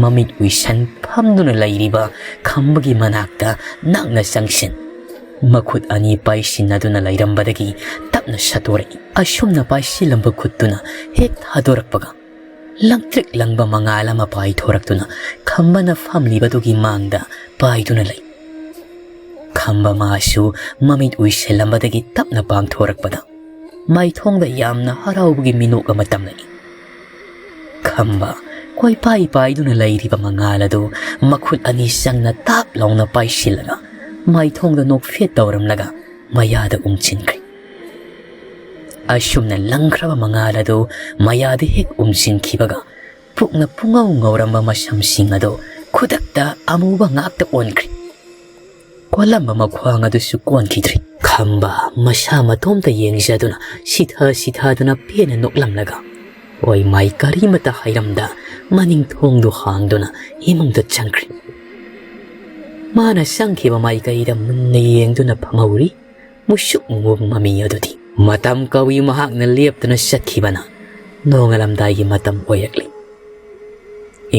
ꯃꯃꯤꯠ ꯎꯏꯁꯟ ꯐꯝꯗꯨꯅ ꯂꯩꯔꯤꯕ ꯈꯝꯕꯒꯤ ꯃꯅꯥꯛꯇ ꯅꯛꯅ ꯆꯪꯁꯤꯟ ꯃꯈꯨꯠ ꯑꯅꯤ ꯄꯥꯏꯁꯤꯟꯅꯗꯨꯅ ꯂꯩꯔꯝꯕꯗꯒꯤ ꯇꯞꯅ ꯁꯠꯇꯣꯔꯛꯏ꯫ ꯑꯁꯨꯝꯅ ꯄꯥꯏꯁꯤꯜꯂꯝꯕ ꯈꯨꯠꯇꯨꯅ ꯍꯦꯛ ꯊꯥꯗꯣꯔꯛꯄꯒ ꯂꯪꯇ꯭ꯔꯤꯛ ꯂꯪꯕ ꯃꯉꯥꯜ ꯑꯃ ꯄꯥꯏꯊꯣꯔꯛꯇꯨꯅ ꯈꯝꯕꯅ ꯐꯝꯂꯤꯕꯗꯨꯒꯤ ꯃꯥꯡꯗ ꯄꯥꯏꯗꯨꯅ ꯂꯩ꯫ ꯈꯝꯕ ꯃꯥꯁꯨ ꯃꯃꯤꯠ ꯎꯏꯁꯤꯜꯂꯝꯕꯗꯒꯤ ꯇꯞꯅ ꯄꯥꯡꯊꯣꯔꯛꯄꯗ ꯃꯥꯏꯊꯣꯡꯗ ꯌꯥꯝꯅ ꯍꯔꯥꯎꯕꯒꯤ ꯃꯤꯅꯣꯛ ꯑꯃ ꯇꯝꯂꯛꯏ꯫ ꯈꯝꯕ ꯀꯣꯏꯄꯥꯏ ꯄꯥꯏꯗꯨꯅ ꯂꯩꯔꯤꯕ ꯃꯉꯥꯜ ꯑꯗꯨ ꯃꯈꯨꯠ ꯑꯅꯤ ꯆꯪꯅ ꯇꯥꯞ ꯂꯥꯎꯅ ꯄꯥꯏꯁꯤꯜꯂꯒ ꯃꯥꯏꯊꯣꯡꯗ ꯅꯣꯛꯐꯦꯠ ꯇꯧꯔꯝꯂꯒ ꯃꯌꯥꯗ ꯎꯝꯁꯤꯟꯈ꯭ꯔꯦ꯫ ꯑꯁꯨꯝꯅ ꯂꯪꯈ꯭ꯔꯕ ꯃꯉꯥꯜ ꯑꯗꯨ ꯃꯌꯥꯗ ꯍꯦꯛ ꯎꯝꯁꯤꯟꯈꯤꯕꯒ ꯄꯨꯛꯅ ꯄꯨꯡꯉꯧ ꯉꯧꯔꯝꯕ ꯃꯁꯝꯁꯤꯡ ꯑꯗꯨ ꯈꯨꯗꯛꯇ ꯑꯃꯨꯕ ꯉꯥꯛꯇ ꯑꯣꯟꯈ꯭ꯔꯦ꯫ ꯀꯣꯜꯂꯝꯕ ꯃꯈ꯭ꯋꯥꯡ ꯑꯗꯨꯁꯨ ꯀꯣꯟꯈꯤꯗ꯭ꯔꯦ꯫ ꯈꯝꯕ ꯃꯁꯥ ꯃꯇꯣꯝꯇ ꯌꯦꯡꯖꯗꯨꯅ ꯁꯤꯊ ꯁꯤꯊꯗꯨꯅ ꯄꯦꯟꯅ ꯅꯣꯛꯂꯝꯂꯒ ꯑꯣꯏ ꯃꯥꯏ ꯀꯔꯤꯃꯇ ꯍꯥꯏꯔꯝꯗ ꯃꯅꯤꯡ ꯊꯣꯡꯗꯨ ꯍꯥꯡꯗꯨꯅ ꯏꯃꯨꯡꯗ ꯆꯪꯈ꯭ꯔꯦ꯫ ꯃꯥꯅ ꯆꯪꯈꯤꯕ ꯃꯥꯏꯀꯩꯗ ꯃꯨꯟꯅ ꯌꯦꯡꯗꯨꯅ ꯐꯝꯍꯧꯔꯤ ꯃꯨꯁꯨꯛ ꯃꯨꯕ ꯃꯃꯤ ꯑꯗꯨꯗꯤ꯫ ꯃꯇꯝ ꯀꯧꯏ ꯃꯍꯥꯛꯅ ꯂꯦꯞꯇꯨꯅ ꯆꯠꯈꯤꯕꯅ ꯅꯣꯡꯉꯥꯜꯂꯝꯗꯥꯏꯒꯤ ꯃꯇꯝ ꯑꯣꯏꯔꯛꯂꯤ꯫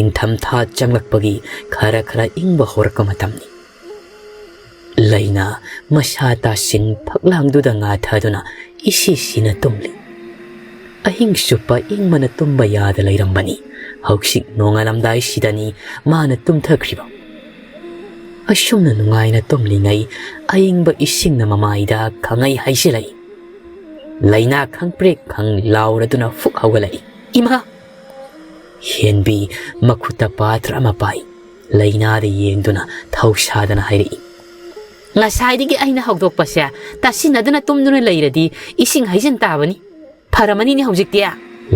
ꯏꯪꯊꯝꯊꯥ ꯆꯪꯂꯛꯄꯒꯤ ꯈꯔ ꯈꯔ ꯏꯪꯕ ꯍꯧꯔꯛꯄ ꯃꯇꯝꯅꯤ꯫ ꯂꯩꯅꯥ ꯃꯁꯥ ꯇꯥꯁꯤꯟ ꯐꯛꯂꯥꯡꯗꯨꯗ ꯉꯥꯊꯗꯨꯅ ꯏꯁꯤ ꯁꯤꯅ ꯇꯨꯝꯂꯤ꯫ ꯑꯍꯤꯡ ꯆꯨꯞꯄ ꯏꯪꯕꯅ ꯇꯨꯝꯕ ꯌꯥꯗ ꯂꯩꯔꯝꯕꯅꯤ꯫ ꯍꯧꯖꯤꯛ ꯅꯣꯡꯉꯥꯜꯂꯝꯗꯥꯏꯁꯤꯗꯅꯤ ꯃꯥꯅ ꯇꯨꯝꯊꯈ꯭ꯔꯤꯕ꯫ ꯑꯁꯨꯝꯅ ꯅꯨꯡꯉꯥꯏꯅ ꯇꯨꯝꯂꯤꯉꯩ ꯑꯏꯪꯕ ꯏꯁꯤꯡꯅ ꯃꯃꯥꯏꯗ ꯈꯪꯍꯩ ꯍꯩꯖꯤꯜꯂꯛꯏ꯫ ꯂꯩꯅꯥ ꯈꯪꯄ꯭ꯔꯦꯛ ꯈꯪ ꯂꯥꯎꯔꯗꯨꯅ ꯐꯨꯛ ꯍꯧꯒꯠꯂꯛꯏ꯫ "ꯏꯃꯥ!" ꯍꯦꯟꯕꯤ ꯃꯈꯨꯠꯇ ꯄꯥꯇ꯭ꯔ ꯑꯃ ꯄꯥꯏ꯫ ꯂꯩꯅꯥꯗ ꯌꯦꯡꯗꯨꯅ ꯊꯧꯁꯥꯗꯅ ꯍꯥꯏꯔꯛꯏ꯫ "ꯉꯁꯥꯏꯗꯒꯤ ꯑꯩꯅ ꯍꯧꯗꯣꯛꯄꯁꯦ ꯇꯥꯁꯤꯟꯅꯗꯨꯅ ꯇꯨꯝꯗꯨꯅ ꯂꯩꯔꯗꯤ ꯏꯁꯤꯡ ꯍꯩꯖꯤꯟ ꯇꯥꯕꯅꯤ꯫ ꯐꯔꯝꯃꯅꯤꯅꯦ ꯍꯧꯖꯤꯛꯇꯤ?"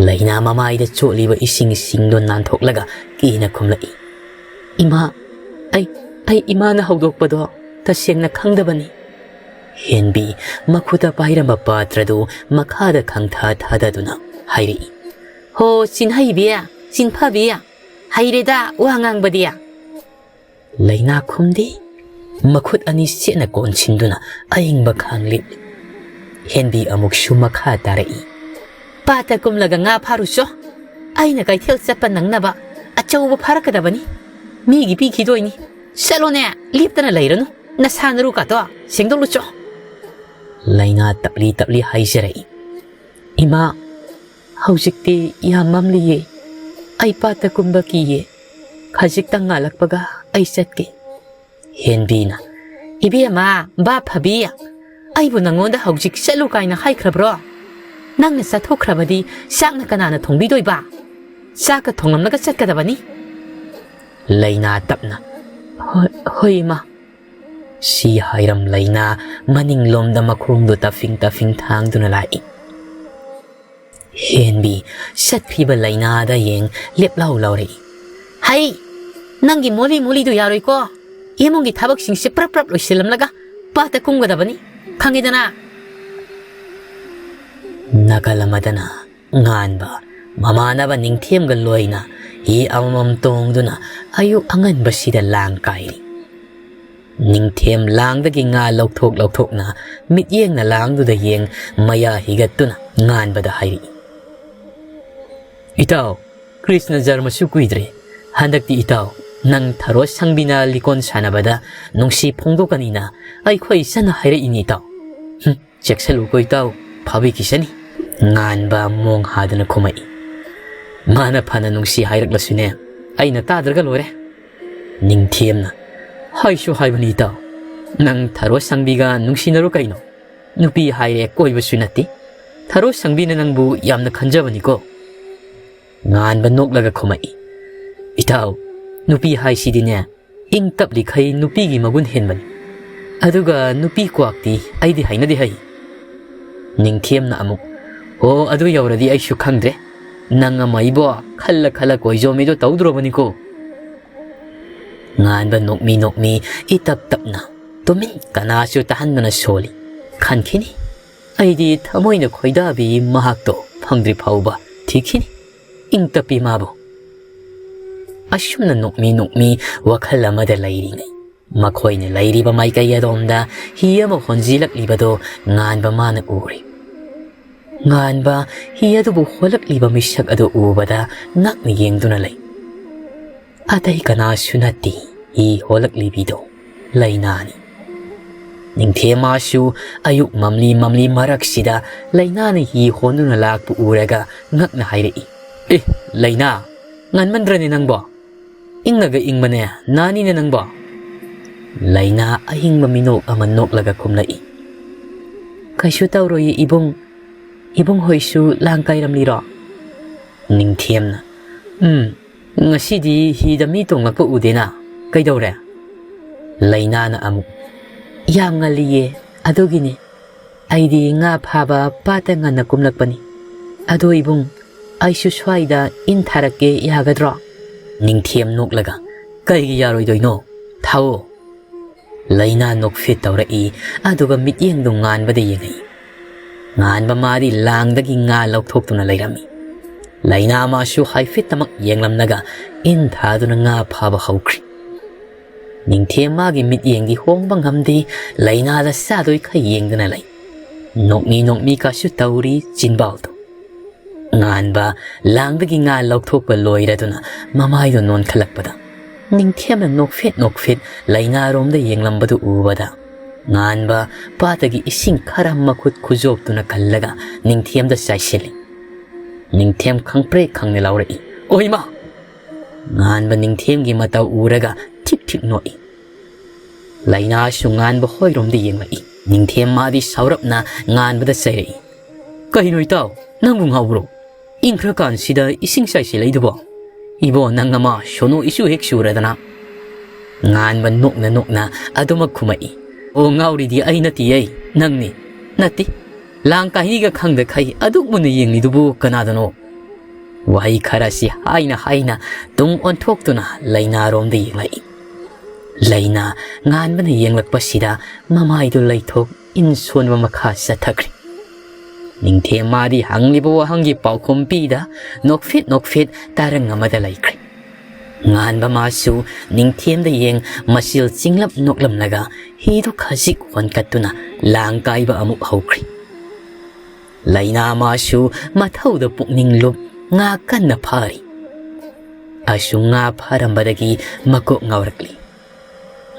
ꯂꯩꯅꯥ ꯃꯃꯥꯏꯗ ꯆꯣꯠꯂꯤꯕ ꯏꯁꯤꯡꯁꯤꯡꯗꯣ ꯅꯥꯟꯊꯣꯛꯂꯒ ꯀꯤꯅ ꯈꯨꯝꯂꯛꯏ꯫ "ꯏꯃꯥ, ꯑꯩ, ꯑꯩ ꯏꯃꯥꯅ ꯍꯧꯗꯣꯛꯄꯗꯣ ꯇꯁꯦꯡꯅ ꯈꯪꯗꯕꯅꯤ꯫" ꯍꯦꯟꯕꯤ ꯃꯈꯨꯠꯇ ꯄꯥꯏꯔꯝꯕ ꯄꯥꯇ꯭ꯔꯗꯨ ꯃꯈꯥꯗ ꯈꯪꯊꯥ ꯊꯥꯗꯗꯨꯅ ꯍꯥꯏꯔꯛꯏ꯫ "ꯍꯣ, ꯆꯤꯟꯍꯩꯕꯤ, ꯆꯤꯟꯐꯕꯤ, ꯍꯩꯔꯦꯗ ꯋꯥ ꯉꯥꯡꯕꯗꯤ꯫" ꯂꯩꯅꯥ ꯈꯨꯝꯗꯦ꯫ ꯃꯈꯨꯠ ꯑꯅꯤ ꯆꯦꯠꯅ ꯀꯣꯟꯁꯤꯟꯗꯨꯅ ꯑꯏꯪꯕ ꯈꯥꯡ ꯂꯤꯠꯂꯤ꯫ ꯍꯦꯟꯕꯤ ꯑꯃꯨꯛꯁꯨ ꯃꯈꯥ ꯇꯥꯔꯛꯏ꯫ "ꯄꯥꯠꯇ ꯀꯨꯝꯂꯒ ꯉꯥ ꯐꯥꯔꯨꯆꯣ꯫ ꯑꯩꯅ ꯀꯩꯊꯦꯜ ꯆꯠꯄ ꯅꯪꯅꯕ ꯑꯆꯧꯕ ꯐꯥꯔꯛꯀꯗꯕꯅꯤ꯫ ꯃꯤꯒꯤ ꯄꯤꯈꯤꯗꯣꯏꯅꯤ꯫ ꯆꯠꯂꯣꯅꯦ, ꯂꯦꯞꯇꯅ ꯂꯩꯔꯅꯨ꯫ ꯅꯁꯥ ꯅꯔꯨꯀꯥꯗꯣ ꯁꯦꯡꯗꯣꯛꯂꯨꯆꯣ꯫" ꯂꯩꯅꯥ ꯇꯞꯂꯤ ꯇꯞꯂꯤ ꯍꯥꯏꯖꯔꯛꯏ꯫ "ꯏꯃꯥ, ꯍꯧꯖꯤꯛꯇꯤ ꯌꯥꯝ ꯃꯝꯂꯤꯌꯦ꯫ ꯑꯩ ꯄꯥꯠꯇ ꯀꯨꯝꯕ ꯀꯤꯌꯦ꯫ ꯈꯖꯤꯛꯇꯪ ꯉꯥꯜꯂꯛꯄꯒ ꯑꯩ ꯆꯠꯀꯦ꯫" ꯍꯦꯟꯕꯤꯅ, "ꯏꯕꯦꯝꯃ, ꯚꯥꯞ ꯐꯕꯤ, ꯑꯩꯕꯨ ꯅꯪꯉꯣꯟꯗ ꯍꯧꯖꯤꯛ ꯆꯠꯂꯨ ꯀꯥꯏꯅ ꯍꯥꯏꯈ꯭ꯔꯕ꯭ꯔꯣ? ꯅꯪꯅ ꯆꯠꯊꯣꯛꯈ꯭ꯔꯕꯗꯤ ꯆꯥꯛꯅ ꯀꯅꯥꯅ ꯊꯣꯡꯕꯤꯗꯣꯏꯕ? ꯆꯥꯛꯀ ꯊꯣꯡꯂꯝꯂꯒ ꯆꯠꯀꯗꯕꯅꯤ꯫" ꯂꯩꯅꯥ ꯇꯞꯅ, "ꯍꯣꯏ, ꯍꯣꯏ, ꯏꯃꯥ꯫" ꯁꯤ ꯍꯥꯏꯔꯝ ꯂꯩꯅꯥ ꯃꯅꯤꯡꯂꯣꯝꯗ ꯃꯈꯣꯡꯗꯨ ꯇꯐꯤꯡ ꯇꯐꯤꯡ ꯊꯥꯡꯗꯨꯅ ꯂꯥꯛꯏ꯫ ꯍꯦꯟꯕꯤ ꯆꯠꯈ꯭ꯔꯤꯕ ꯂꯩꯅꯥꯗ ꯌꯦꯡ ꯂꯦꯞꯂꯥꯎ ꯂꯥꯎꯔꯛꯏ꯫ "ꯍꯩ! ꯅꯪꯒꯤ ꯃꯣꯂꯤ ꯃꯣꯂꯤꯗꯨ ꯌꯥꯔꯣꯏꯀꯣ꯫ ꯏꯃꯨꯡꯒꯤ ꯊꯕꯛꯁꯤꯡꯁꯦ ꯄ꯭ꯔꯞ ꯄ꯭ꯔꯞ ꯂꯣꯏꯁꯤꯜꯂꯝꯂꯒ ꯄꯥꯠꯇ ꯀꯨꯝꯒꯗꯕꯅꯤ, ꯈꯪꯉꯦꯗꯅ?" ꯅꯥꯀꯜ ꯑꯃꯗꯅ ꯉꯥꯟꯕ ꯃꯃꯥꯟꯅꯕ ꯅꯤꯡꯊꯦꯝꯒ ꯂꯣꯏꯅ ꯍꯤ ꯑꯃꯃꯝ ꯇꯣꯡꯗꯨꯅ ꯑꯌꯨꯛ ꯑꯉꯟꯕꯁꯤꯗ ꯂꯥꯡ ꯀꯥꯏꯔꯤ꯫ ꯅꯤꯡꯊꯦꯝ ꯂꯥꯡꯗꯒꯤ ꯉꯥ ꯂꯧꯊꯣꯛ ꯂꯧꯊꯣꯛꯅ ꯃꯤꯠꯌꯦꯡꯅ ꯂꯥꯡꯗꯨꯗ ꯌꯦꯡ ꯃꯌꯥ ꯍꯤꯒꯠꯇꯨꯅ ꯉꯥꯟꯕꯗ ꯍꯥꯏꯔꯛꯏ, "ꯏꯇꯥꯎ, ꯀ꯭ꯔꯤꯁꯅ ꯖꯔꯃꯁꯨ ꯀꯨꯏꯗ꯭ꯔꯦ꯫ ꯍꯟꯗꯛꯇꯤ ꯏꯇꯥꯎ, ꯅꯪ ꯊꯔꯣ ꯁꯪꯕꯤꯅ ꯂꯤꯀꯣꯟ ꯁꯥꯟꯅꯕꯗ ꯅꯨꯡꯁꯤ ꯐꯣꯡꯗꯣꯛꯀꯅꯤꯅ ꯑꯩꯈꯣꯏ ꯏꯆꯟꯅ ꯍꯥꯏꯔꯛꯏꯅꯤ ꯏꯇꯥꯎ꯫ ꯍꯨꯝ, ꯆꯦꯛꯁꯜꯂꯨꯀꯣ ꯏꯇꯥꯎ, ꯐꯥꯕꯤꯈꯤꯁꯅꯤ꯫" ꯉꯥꯟꯕ ꯃꯣꯡ ꯍꯥꯗꯨꯅ ꯈꯨꯝꯃꯛꯏ꯫ ꯃꯥꯅ ꯐꯅ ꯅꯨꯡꯁꯤ ꯍꯥꯏꯔꯛꯂꯁꯨꯅꯦ, ꯑꯩꯅ ꯇꯥꯗ꯭ꯔꯒ ꯂꯣꯏꯔꯦ꯫ ꯅꯤꯡꯊꯦꯝꯅ, ꯍꯥꯏꯁꯨ ꯍꯥꯏꯕꯅꯤ ꯏꯇꯥꯎ, ꯅꯪ ꯊꯔꯣ ꯁꯪꯕꯤꯒ ꯅꯨꯡꯁꯤꯅꯔꯣ ꯀꯩꯅꯣ? ꯅꯨꯄꯤ ꯍꯥꯏꯔꯦ ꯀꯣꯏꯕꯁꯨ ꯅꯠꯇꯦ꯫ ꯊꯔꯣ ꯁꯪꯕꯤꯅ ꯅꯪꯕꯨ ꯌꯥꯝꯅ ꯈꯟꯖꯕꯅꯤꯀꯣ꯫ ꯉꯥꯟꯕ ꯅꯣꯛꯂꯒ ꯈꯨꯝꯃꯛꯏ꯫ ꯏꯇꯥꯎ, ꯅꯨꯄꯤ ꯍꯥꯏꯁꯤꯗꯤꯅꯦ, ꯏꯪ ꯇꯞꯂꯤꯈꯩ ꯅꯨꯄꯤꯒꯤ ꯃꯒꯨꯟ ꯍꯦꯟꯕꯅꯤ꯫ ꯑꯗꯨꯒ ꯅꯨꯄꯤ ꯀ꯭ꯋꯥꯛꯇꯤ ꯑꯩꯗꯤ ꯍꯩꯅꯗꯦ ꯍꯩ꯫ ꯅꯤꯡꯊꯦꯝꯅ ꯑꯃꯨꯛ, ꯍꯣ, ꯑꯗꯨ ꯌꯧꯔꯗꯤ ꯑꯩꯁꯨ ꯈꯪꯗ꯭ꯔꯦ꯫ ꯅꯪ ꯑꯃ ꯑꯩꯕꯣ ꯈꯜꯂ ꯈꯜꯂ ꯀꯣꯏꯖꯣꯝꯃꯤꯗꯣ ꯇꯧꯗ꯭ꯔꯣꯕꯅꯤꯀꯣ꯫ ꯉꯥꯟꯕ ꯅꯣꯛꯃꯤ ꯅꯣꯛꯃꯤ ꯏꯇꯞ ꯇꯞꯅ ꯇꯨꯃꯤꯟ ꯀꯅꯥꯁꯨ ꯇꯥꯍꯟꯗꯅ ꯁꯣꯜꯂꯤ꯫ ꯈꯟꯈꯤꯅꯤ꯫ ꯑꯩꯗꯤ ꯊꯃꯣꯏꯅ ꯈꯣꯏꯗꯥꯕꯤ ꯃꯍꯥꯛꯇꯣ ꯐꯪꯗ꯭ꯔꯤ ꯐꯥꯎꯕ ꯊꯤꯈꯤꯅꯤ꯫ ꯏꯪ ꯇꯞꯄꯤ ꯃꯥꯕꯨ꯫ ꯑꯁꯨꯝꯅ ꯅꯣꯛꯃꯤ ꯅꯣꯛꯃꯤ ꯋꯥꯈꯜ ꯑꯃꯗ ꯂꯩꯔꯤꯉꯩ, ꯃꯈꯣꯏꯅ ꯂꯩꯔꯤꯕ ꯃꯥꯏꯀꯩ ꯑꯗꯣꯝꯗ ꯍꯤ ꯑꯃ ꯍꯣꯟꯖꯤꯜꯂꯛꯂꯤꯕꯗꯣ ꯉꯥꯟꯕ ꯃꯥꯅ ꯎꯔꯦ꯫ ꯉꯥꯟꯕ ꯍꯤ ꯑꯗꯨꯕꯨ ꯍꯣꯜꯂꯛꯂꯤꯕ ꯃꯤꯁꯛ ꯑꯗꯨ ꯎꯕꯗ ꯉꯛꯅ ꯌꯦꯡꯗꯨꯅ ꯂꯩ꯫ ꯑꯇꯩ ꯀꯅꯥꯁꯨ ꯅꯠꯇꯦ, ꯍꯤ ꯍꯣꯜꯂꯛꯂꯤꯕꯤꯗꯣ ꯂꯩꯅꯥꯅꯤ꯫ ꯅꯤꯡꯊꯦꯝꯃꯁꯨ ꯑꯌꯨꯛ ꯃꯝꯂꯤ ꯃꯝꯂꯤ ꯃꯔꯛꯁꯤꯗ ꯂꯩꯅꯥꯅ ꯍꯤ ꯍꯣꯟꯗꯨꯅ ꯂꯥꯛꯄ ꯎꯔꯒ ꯉꯛꯅ ꯍꯥꯏꯔꯛꯏ, "ꯑꯦ, ꯂꯩꯅꯥ, ꯉꯟꯃꯟꯗ꯭ꯔꯅꯦ ꯅꯪꯕꯣ? ꯏꯪꯉꯒ ꯏꯪꯕꯅꯦ, ꯅꯥꯅꯤꯅꯦ ꯅꯪꯕꯣ?" ꯂꯩꯅꯥ ꯑꯍꯤꯡꯕ ꯃꯤꯅꯣꯛ ꯑꯃ ꯅꯣꯛꯂꯒ ꯈꯨꯝꯂꯛꯏ, "ꯀꯩꯁꯨ ꯇꯧꯔꯣꯏꯌꯦ ꯏꯕꯨꯡ꯫ ꯏꯕꯨꯡ ꯍꯣꯏꯁꯨ ꯂꯥꯡ ꯀꯥꯏꯔꯝꯂꯤꯔꯣ?" ꯅꯤꯡꯊꯦꯝꯅ, "ꯎꯝ, ꯉꯁꯤꯗꯤ ꯍꯤꯗ ꯃꯤ ꯇꯣꯡꯂꯛꯄ ꯎꯗꯦꯅ꯫ ꯀꯩꯗꯧꯔꯦ?" ꯂꯩꯅꯥꯅ ꯑꯃꯨꯛ, "ꯌꯥꯝ ꯉꯜꯂꯤꯌꯦ, ꯑꯗꯨꯒꯤꯅꯦ꯫ ꯑꯩꯗꯤ ꯉꯥ ꯐꯥꯕ ꯄꯥꯠꯇ ꯉꯟꯅ ꯀꯨꯝꯂꯛꯄꯅꯤ꯫ ꯑꯗꯣ ꯏꯕꯨꯡ, ꯑꯩꯁꯨ ꯁ꯭ꯋꯥꯏꯗ ꯏꯟ ꯊꯥꯔꯛꯀꯦ, ꯌꯥꯒꯗ꯭ꯔꯣ?" ꯅꯤꯡꯊꯦꯝ ꯅꯣꯛꯂꯒ, "ꯀꯩꯒꯤ ꯌꯥꯔꯣꯏꯗꯣꯏꯅꯣ? ꯊꯥꯎꯑꯣ!" ꯂꯩꯅꯥ ꯅꯣꯛꯐꯦꯠ ꯇꯧꯔꯛꯏ, ꯑꯗꯨꯒ ꯃꯤꯠꯌꯦꯡꯗꯨ ꯉꯥꯟꯕꯗ ꯌꯦꯡꯉꯛꯏ꯫ ꯉꯥꯟꯕ ꯃꯥꯗꯤ ꯂꯥꯡꯗꯒꯤ ꯉꯥ ꯂꯧꯊꯣꯛꯇꯨꯅ ꯂꯩꯔꯝꯃꯤ꯫ ꯂꯩꯅꯥ ꯃꯥꯁꯨ ꯍꯥꯏꯐꯦꯠꯇꯃꯛ ꯌꯦꯡꯂꯝꯂꯒ ꯏꯟ ꯊꯥꯗꯨꯅ ꯉꯥ ꯐꯥꯕ ꯍꯧꯈ꯭ꯔꯤ꯫ ꯅꯤꯡꯊꯦꯝ ꯃꯥꯒꯤ ꯃꯤꯠꯌꯦꯡꯗꯤ ꯍꯣꯡꯕ ꯉꯝꯗꯦ, ꯂꯩꯅꯥꯗ ꯆꯥꯗꯣꯏꯈꯩ ꯌꯦꯡꯗꯨꯅ ꯂꯩ꯫ ꯅꯣꯛꯃꯤ ꯅꯣꯛꯃꯤ ꯀꯥꯁꯨ ꯇꯧꯔꯤ ꯆꯤꯟꯕꯥꯜꯗꯨ꯫ ꯉꯥꯟꯕ ꯂꯥꯡꯗꯒꯤ ꯉꯥ ꯂꯧꯊꯣꯛꯄ ꯂꯣꯏꯔꯗꯨꯅ ꯃꯃꯥꯏꯗꯨ ꯅꯣꯟꯈꯠꯂꯛꯄꯗ, ꯅꯤꯡꯊꯦꯝꯅ ꯅꯣꯛꯐꯦꯠ ꯅꯣꯛꯐꯦꯠ ꯂꯩꯅꯥꯔꯣꯝꯗ ꯌꯦꯡꯂꯝꯕꯗꯨ ꯎꯕꯗ, ꯉꯥꯟꯕ ꯄꯥꯠꯇꯒꯤ ꯏꯁꯤꯡ ꯈꯔ ꯃꯈꯨꯠ ꯈꯨꯖꯣꯞꯇꯨꯅ ꯀꯜꯂꯒ ꯅꯤꯡꯊꯦꯝꯗ ꯆꯥꯏꯁꯤꯜꯂꯤ꯫ ꯅꯤꯡꯊꯦꯝ ꯈꯪꯄ꯭ꯔꯦꯛ ꯈꯪꯅ ꯂꯥꯎꯔꯛꯏ, "ꯑꯣꯏꯃꯥ!" ꯉꯥꯟꯕ ꯅꯤꯡꯊꯦꯝꯒꯤ ꯃꯇꯧ ꯎꯔꯒ ꯊꯤꯛ ꯊꯤꯛ ꯅꯣꯛꯏ꯫ ꯂꯩꯅꯥꯁꯨ ꯉꯥꯟꯕ ꯍꯣꯏꯔꯣꯝꯗ ꯌꯦꯡꯂꯛꯏ꯫ ꯅꯤꯡꯊꯦꯝ ꯃꯥꯗꯤ ꯁꯥꯎꯔꯞꯅ ꯉꯥꯟꯕꯗ ꯆꯩꯔꯛꯏ, "ꯀꯩꯅꯣ ꯏꯇꯥꯎ, ꯅꯪꯕꯨ ꯉꯥꯎꯕ꯭ꯔꯣ? ꯏꯪꯈ꯭ꯔꯀꯥꯟꯁꯤꯗ ꯏꯁꯤꯡ ꯆꯥꯏꯁꯤꯜꯂꯛꯏꯗꯨꯕꯣ? ꯏꯕꯣ, ꯅꯪ ꯑꯃ ꯁꯣꯅꯣ ꯏꯁꯨ ꯍꯦꯛ ꯁꯨꯔꯗꯅ!" ꯉꯥꯟꯕ ꯅꯣꯛꯅ ꯅꯣꯛꯅ ꯑꯗꯨꯃꯛ ꯈꯨꯝꯃꯛꯏ, "ꯑꯣ, ꯉꯥꯎꯔꯤꯗꯤ ꯑꯩ ꯅꯠꯇꯤꯌꯦ, ꯅꯪꯅꯤ꯫ ꯅꯠꯇꯦ, ꯂꯥꯡ ꯀꯥꯍꯤꯒ ꯈꯪꯗꯈꯩ ꯑꯗꯨꯛ ꯃꯨꯟꯅ ꯌꯦꯡꯂꯤꯗꯨꯕꯨ ꯀꯅꯥꯗꯅꯣ?" ꯋꯥꯍꯩ ꯈꯔꯁꯤ ꯍꯥꯏꯅ ꯍꯥꯏꯅ ꯇꯨꯡ ꯑꯣꯟꯊꯣꯛꯇꯨꯅ ꯂꯩꯅꯥꯔꯣꯝꯗ ꯌꯦꯡꯂꯛꯏ꯫ ꯂꯩꯅꯥ ꯉꯥꯟꯕꯅ ꯌꯦꯡꯂꯛꯄꯁꯤꯗ ꯃꯃꯥꯏꯗꯨ ꯂꯩꯊꯣꯛ ꯏꯟ ꯁꯣꯟꯕ ꯃꯈꯥ ꯆꯠꯊꯈ꯭ꯔꯦ꯫ ꯅꯤꯡꯊꯦꯝ ꯃꯥꯗꯤ ꯍꯪꯂꯤꯕ ꯋꯥꯍꯪꯒꯤ ꯄꯥꯎꯈꯨꯝ ꯄꯤꯗ ꯅꯣꯛꯐꯦꯠ ꯅꯣꯛꯐꯦꯠ ꯇꯥꯔꯪ ꯑꯃꯗ ꯂꯩꯈ꯭ꯔꯦ꯫ ꯉꯥꯟꯕ ꯃꯥꯁꯨ ꯅꯤꯡꯊꯦꯝꯗ ꯌꯦꯡ ꯃꯆꯤꯜ ꯆꯤꯡꯂꯞ ꯅꯣꯛꯂꯝꯂꯒ ꯍꯤꯗꯨ ꯈꯖꯤꯛ ꯍꯣꯟꯀꯠꯇꯨꯅ ꯂꯥꯡ ꯀꯥꯏꯕ ꯑꯃꯨꯛ ꯍꯧꯈ꯭ꯔꯦ꯫ ꯂꯩꯅꯥ ꯃꯥꯁꯨ ꯃꯊꯧꯗ ꯄꯨꯛꯅꯤꯡ ꯂꯨꯞ ꯉꯥ ꯀꯟꯅ ꯐꯥꯔꯤ꯫ ꯑꯁꯨꯝ ꯉꯥ ꯐꯥꯔꯝꯕꯗꯒꯤ ꯃꯀꯣꯛ ꯉꯥꯎꯔꯛꯂꯤ꯫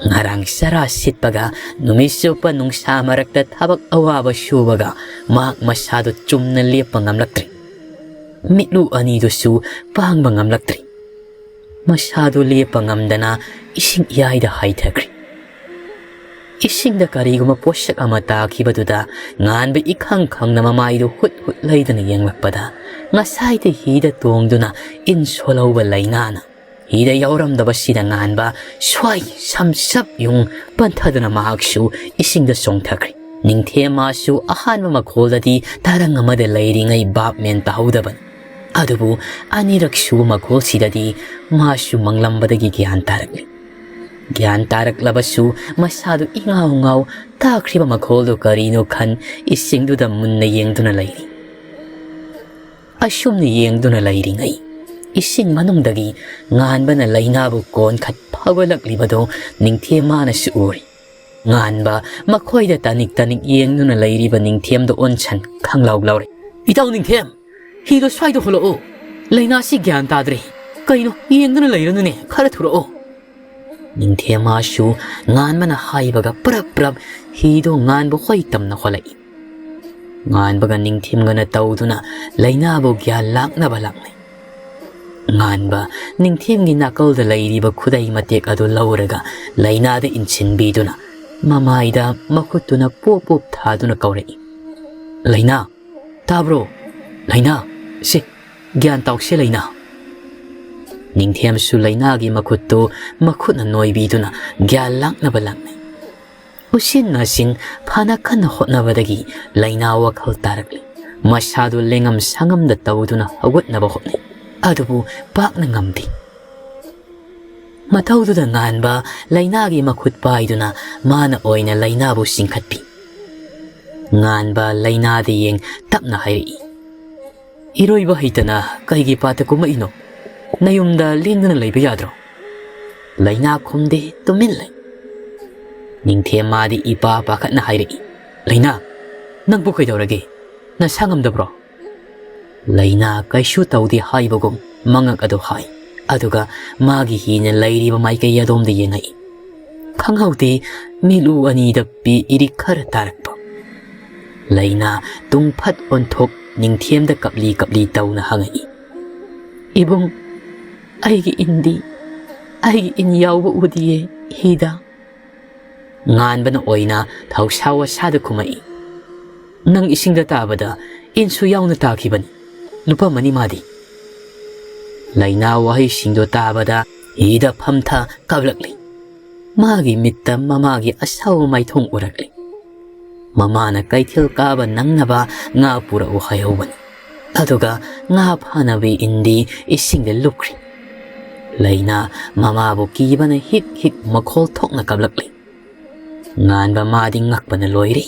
ꯉꯔꯥꯡ ꯆꯔꯥ ꯁꯤꯠꯄꯒ ꯅꯨꯃꯤꯠ ꯆꯨꯞꯄ ꯅꯨꯡꯁꯥ ꯃꯔꯛꯇ ꯊꯕꯛ ꯑꯋꯥꯕ ꯁꯨꯕꯒ ꯃꯍꯥꯛ ꯃꯁꯥꯗꯨ ꯆꯨꯝꯅ ꯂꯦꯞꯄ ꯉꯝꯂꯛꯇ꯭ꯔꯤ꯫ ꯃꯤꯠꯂꯨ ꯑꯅꯤꯗꯨꯁꯨ ꯄꯥꯡꯕ ꯉꯝꯂꯛꯇ꯭ꯔꯤ꯫ ꯃꯁꯥꯗꯨ ꯂꯦꯞꯄ ꯉꯝꯗꯅ ꯏꯁꯤꯡ ꯏꯌꯥꯏꯗ ꯍꯥꯏꯊꯈ꯭ꯔꯦ꯫ ꯏꯁꯤꯡꯗ ꯀꯔꯤꯒꯨꯝꯕ ꯄꯣꯠꯁꯛ ꯑꯃ ꯇꯥꯈꯤꯕꯗꯨꯗ ꯉꯥꯟꯕ ꯏꯈꯪ ꯈꯪꯅ ꯃꯃꯥꯏꯗꯨ ꯍꯨꯠ ꯍꯨꯠ ꯂꯩꯗꯨꯅ ꯌꯦꯡꯂꯛꯄꯗ ꯉꯁꯥꯏꯗ ꯍꯤꯗ ꯇꯣꯡꯗꯨꯅ ꯏꯟ ꯁꯣꯜꯍꯧꯕ ꯂꯩꯅꯥꯅ ꯍꯤꯗ ꯌꯥꯎꯔꯝꯗꯕꯁꯤꯗ ꯉꯥꯟꯕ ꯁ꯭ꯋꯥꯏ ꯁꯝꯁꯞ ꯌꯨꯡ ꯄꯟꯊꯗꯨꯅ ꯃꯍꯥꯛꯁꯨ ꯏꯁꯤꯡꯗ ꯆꯣꯡꯊꯈ꯭ꯔꯦ꯫ ꯅꯤꯡꯊꯦꯝ ꯃꯥꯁꯨ ꯑꯍꯥꯟꯕ ꯃꯈꯣꯜꯗꯗꯤ ꯇꯔꯪ ꯑꯃꯗ ꯂꯩꯔꯤꯉꯩ ꯚꯥꯞ ꯃꯦꯟ ꯇꯥꯍꯧꯗꯕꯅꯤ꯫ ꯑꯗꯨꯕꯨ ꯑꯅꯤꯔꯛ ꯁꯨꯕ ꯃꯈꯣꯜꯁꯤꯗꯗꯤ ꯃꯥꯁꯨ ꯃꯪꯂꯝꯕꯗꯒꯤ ꯒ꯭ꯌꯥꯟ ꯇꯥꯔꯛꯂꯤ꯫ ꯒ꯭ꯌꯥꯟ ꯇꯥꯔꯛꯂꯕꯁꯨ ꯃꯁꯥꯗꯨ ꯏꯉꯥꯎ ꯉꯥꯎ ꯇꯥꯈ꯭ꯔꯤꯕ ꯃꯈꯣꯜꯗꯨ ꯀꯔꯤꯅꯣ ꯈꯟ ꯏꯁꯤꯡꯗꯨꯗ ꯃꯨꯟꯅ ꯌꯦꯡꯗꯨꯅ ꯂꯩꯔꯤ꯫ ꯑꯁꯨꯝꯅ ꯌꯦꯡꯗꯨꯅ ꯂꯩꯔꯤꯉꯩ ꯏꯁꯤꯡ ꯃꯅꯨꯡꯗꯒꯤ ꯉꯥꯟꯕꯅ ꯂꯩꯅꯥꯕꯨ ꯀꯣꯟꯈꯠ ꯐꯥꯎꯒꯠꯂꯛꯂꯤꯕꯗꯨ ꯅꯤꯡꯊꯦꯝ ꯃꯥꯅꯁꯨ ꯎꯔꯤ꯫ ꯉꯥꯟꯕ ꯃꯈꯣꯏꯗ ꯇꯅꯤꯛ ꯇꯅꯤꯛ ꯌꯦꯡꯗꯨꯅ ꯂꯩꯔꯤꯕ ꯅꯤꯡꯊꯦꯝꯗ ꯑꯣꯟꯁꯟ ꯈꯪꯂꯥꯎ ꯂꯥꯎꯔꯦ꯫ "ꯏꯇꯥꯎ ꯅꯤꯡꯊꯦꯝ, ꯍꯤꯗꯣ ꯁ꯭ꯋꯥꯏꯗ ꯍꯣꯜꯂꯛꯑꯣ꯫ ꯂꯩꯅꯥꯁꯤ ꯒ꯭ꯌꯥꯟ ꯇꯥꯗ꯭ꯔꯦ꯫ ꯀꯩꯅꯣ, ꯌꯦꯡꯗꯨꯅ ꯂꯩꯔꯅꯨꯅꯦ, ꯈꯔ ꯊꯨꯔꯛꯑꯣ꯫" ꯅꯤꯡꯊꯦꯝꯃꯁꯨ ꯉꯥꯟꯕꯅ ꯍꯥꯏꯕꯒ ꯄ꯭ꯔꯞ ꯄ꯭ꯔꯞ ꯍꯤꯗꯣ ꯉꯥꯟꯕ ꯍꯣꯏ ꯇꯝꯅ ꯍꯣꯜꯂꯛꯏ꯫ ꯉꯥꯟꯕꯒ ꯅꯤꯡꯊꯦꯝꯒꯅ ꯇꯧꯗꯨꯅ ꯂꯩꯅꯥꯕꯨ ꯒ꯭ꯌꯥꯟ ꯂꯥꯛꯅꯕ ꯂꯥꯛꯅꯩ꯫ ꯉꯥꯟꯕ ꯅꯤꯡꯊꯦꯝꯒꯤ ꯅꯥꯀꯜꯗ ꯂꯩꯔꯤꯕ ꯈꯨꯗꯩ ꯃꯇꯦꯛ ꯑꯗꯨ ꯂꯧꯔꯒ ꯂꯩꯅꯥꯗ ꯏꯟꯁꯤꯟꯕꯤꯗꯨꯅ ꯃꯃꯥꯏꯗ ꯃꯈꯨꯠꯇꯨꯅ ꯄꯣꯞ ꯄꯣꯞ ꯊꯥꯗꯨꯅ ꯀꯧꯔꯛꯏ, "ꯂꯩꯅꯥ, ꯇꯥꯕ꯭ꯔꯣ? ꯂꯩꯅꯥ, ꯁꯦ, ꯒ꯭ꯌꯥꯟ ꯇꯥꯎꯁꯦ ꯂꯩꯅꯥ!" ꯅꯤꯡꯊꯦꯝꯁꯨ ꯂꯩꯅꯥꯒꯤ ꯃꯈꯨꯠꯇꯨ ꯃꯈꯨꯠꯅ ꯅꯣꯏꯕꯤꯗꯨꯅ ꯒ꯭ꯌꯥꯟ ꯂꯥꯛꯅꯕ ꯂꯥꯛꯅꯩ꯫ ꯎꯆꯤꯟ ꯅꯥꯆꯤꯟ ꯐꯅ ꯀꯟꯅ ꯍꯣꯠꯅꯕꯗꯒꯤ ꯂꯩꯅꯥ ꯋꯥꯈꯜ ꯇꯥꯔꯛꯂꯤ꯫ ꯃꯁꯥꯗꯨ ꯂꯦꯡꯉꯝ ꯁꯥꯉꯝꯗ ꯇꯧꯗꯨꯅ ꯍꯧꯒꯠꯅꯕ ꯍꯣꯠꯅꯩ, ꯑꯗꯨꯕꯨ ꯄꯥꯛꯅ ꯉꯝꯗꯦ꯫ ꯃꯇꯧꯗꯨꯗ ꯉꯥꯟꯕ ꯂꯩꯅꯥꯒꯤ ꯃꯈꯨꯠ ꯄꯥꯏꯗꯨꯅ ꯃꯥꯅ ꯑꯣꯏꯅ ꯂꯩꯅꯥꯕꯨ ꯆꯤꯡꯈꯠꯄꯤ꯫ ꯉꯥꯟꯕ ꯂꯩꯅꯥꯗ ꯌꯦꯡ ꯇꯞꯅ ꯍꯥꯏꯔꯛꯏ, "ꯏꯔꯣꯏꯕ ꯍꯩꯇꯅ ꯀꯩꯒꯤ ꯄꯥꯠꯇ ꯀꯨꯝꯃꯛꯏꯅꯣ? ꯅꯌꯨꯝꯗ ꯂꯦꯡꯗꯅ ꯂꯩꯕ ꯌꯥꯗ꯭ꯔꯣ?" ꯂꯩꯅꯥ ꯈꯨꯝꯗꯦ, ꯇꯨꯃꯤꯟ ꯂꯩ꯫ ꯅꯤꯡꯊꯦꯝ ꯃꯥꯗꯤ ꯏꯄꯥ ꯄꯥꯈꯠꯅ ꯍꯥꯏꯔꯛꯏ, "ꯂꯩꯅꯥ, ꯅꯪꯕꯨ ꯀꯩꯗꯧꯔꯒꯦ? ꯅꯁꯥ ꯉꯝꯗꯕ꯭ꯔꯣ?" ꯂꯩꯅꯥ ꯀꯩꯁꯨ ꯇꯧꯗꯦ ꯍꯥꯏꯕꯒꯨꯝ ꯃꯉꯛ ꯑꯗꯨ ꯍꯥꯏ, ꯑꯗꯨꯒ ꯃꯥꯒꯤ ꯍꯤꯅ ꯂꯩꯔꯤꯕ ꯃꯥꯏꯀꯩ ꯑꯗꯣꯝꯗ ꯌꯦꯡꯉꯛꯏ꯫ ꯈꯪꯍꯧꯗꯦ, ꯃꯤꯠꯂꯨ ꯑꯅꯤꯗ ꯄꯤ ꯏꯔꯤꯛ ꯈꯔ ꯇꯥꯔꯛꯄ꯫ ꯂꯩꯅꯥ ꯇꯨꯡ ꯐꯠ ꯑꯣꯟꯊꯣꯛ ꯅꯤꯡꯊꯦꯝꯗ ꯀꯞꯂꯤ ꯀꯞꯂꯤ ꯇꯧꯅ ꯍꯪꯉꯛꯏ, "ꯏꯕꯨꯡ, ꯑꯩꯒꯤ ꯏꯟꯗꯤ? ꯑꯩꯒꯤ ꯏꯟ ꯌꯥꯎꯕ ꯎꯗꯤꯌꯦ ꯍꯤꯗ?" ꯉꯥꯟꯕꯅ ꯑꯣꯏꯅ ꯊꯧꯁꯥ ꯋꯥꯁꯥꯗ ꯈꯨꯝꯃꯛꯏ, "ꯅꯪ ꯏꯁꯤꯡꯗ ꯇꯥꯕꯗ ꯏꯟꯁꯨ ꯌꯥꯎꯅ ꯇꯥꯈꯤꯕꯅꯤ, ꯂꯨꯞꯄꯝꯃꯅꯤ ꯃꯥꯗꯤ꯫" ꯂꯩꯅꯥ ꯋꯥꯍꯩꯁꯤꯡꯗꯣ ꯇꯥꯕꯗ ꯍꯤꯗ ꯐꯝꯊ ꯀꯞꯂꯛꯂꯤ꯫ ꯃꯥꯒꯤ ꯃꯤꯠꯇ ꯃꯃꯥꯒꯤ ꯑꯁꯥꯎꯕ ꯃꯥꯏꯊꯣꯡ ꯎꯔꯛꯂꯤ꯫ ꯃꯃꯥꯅ ꯀꯩꯊꯦꯜ ꯀꯥꯕ ꯅꯪꯅꯕ ꯉꯥ ꯄꯨꯔꯛꯎ ꯍꯥꯏꯍꯧꯕꯅꯤ꯫ ꯑꯗꯨꯒ ꯉꯥ ꯐꯥꯅꯕ ꯏꯟꯗꯤ ꯏꯁꯤꯡꯗ ꯂꯨꯞꯈ꯭ꯔꯤ꯫ ꯂꯩꯅꯥ ꯃꯃꯥꯕꯨ ꯀꯤꯕꯅ ꯍꯤꯛ ꯍꯤꯛ ꯃꯈꯣꯜ ꯊꯣꯛꯅ ꯀꯞꯂꯛꯂꯤ꯫ ꯉꯥꯟꯕ ꯃꯥꯗꯤ ꯉꯛꯄꯅ ꯂꯣꯏꯔꯦ꯫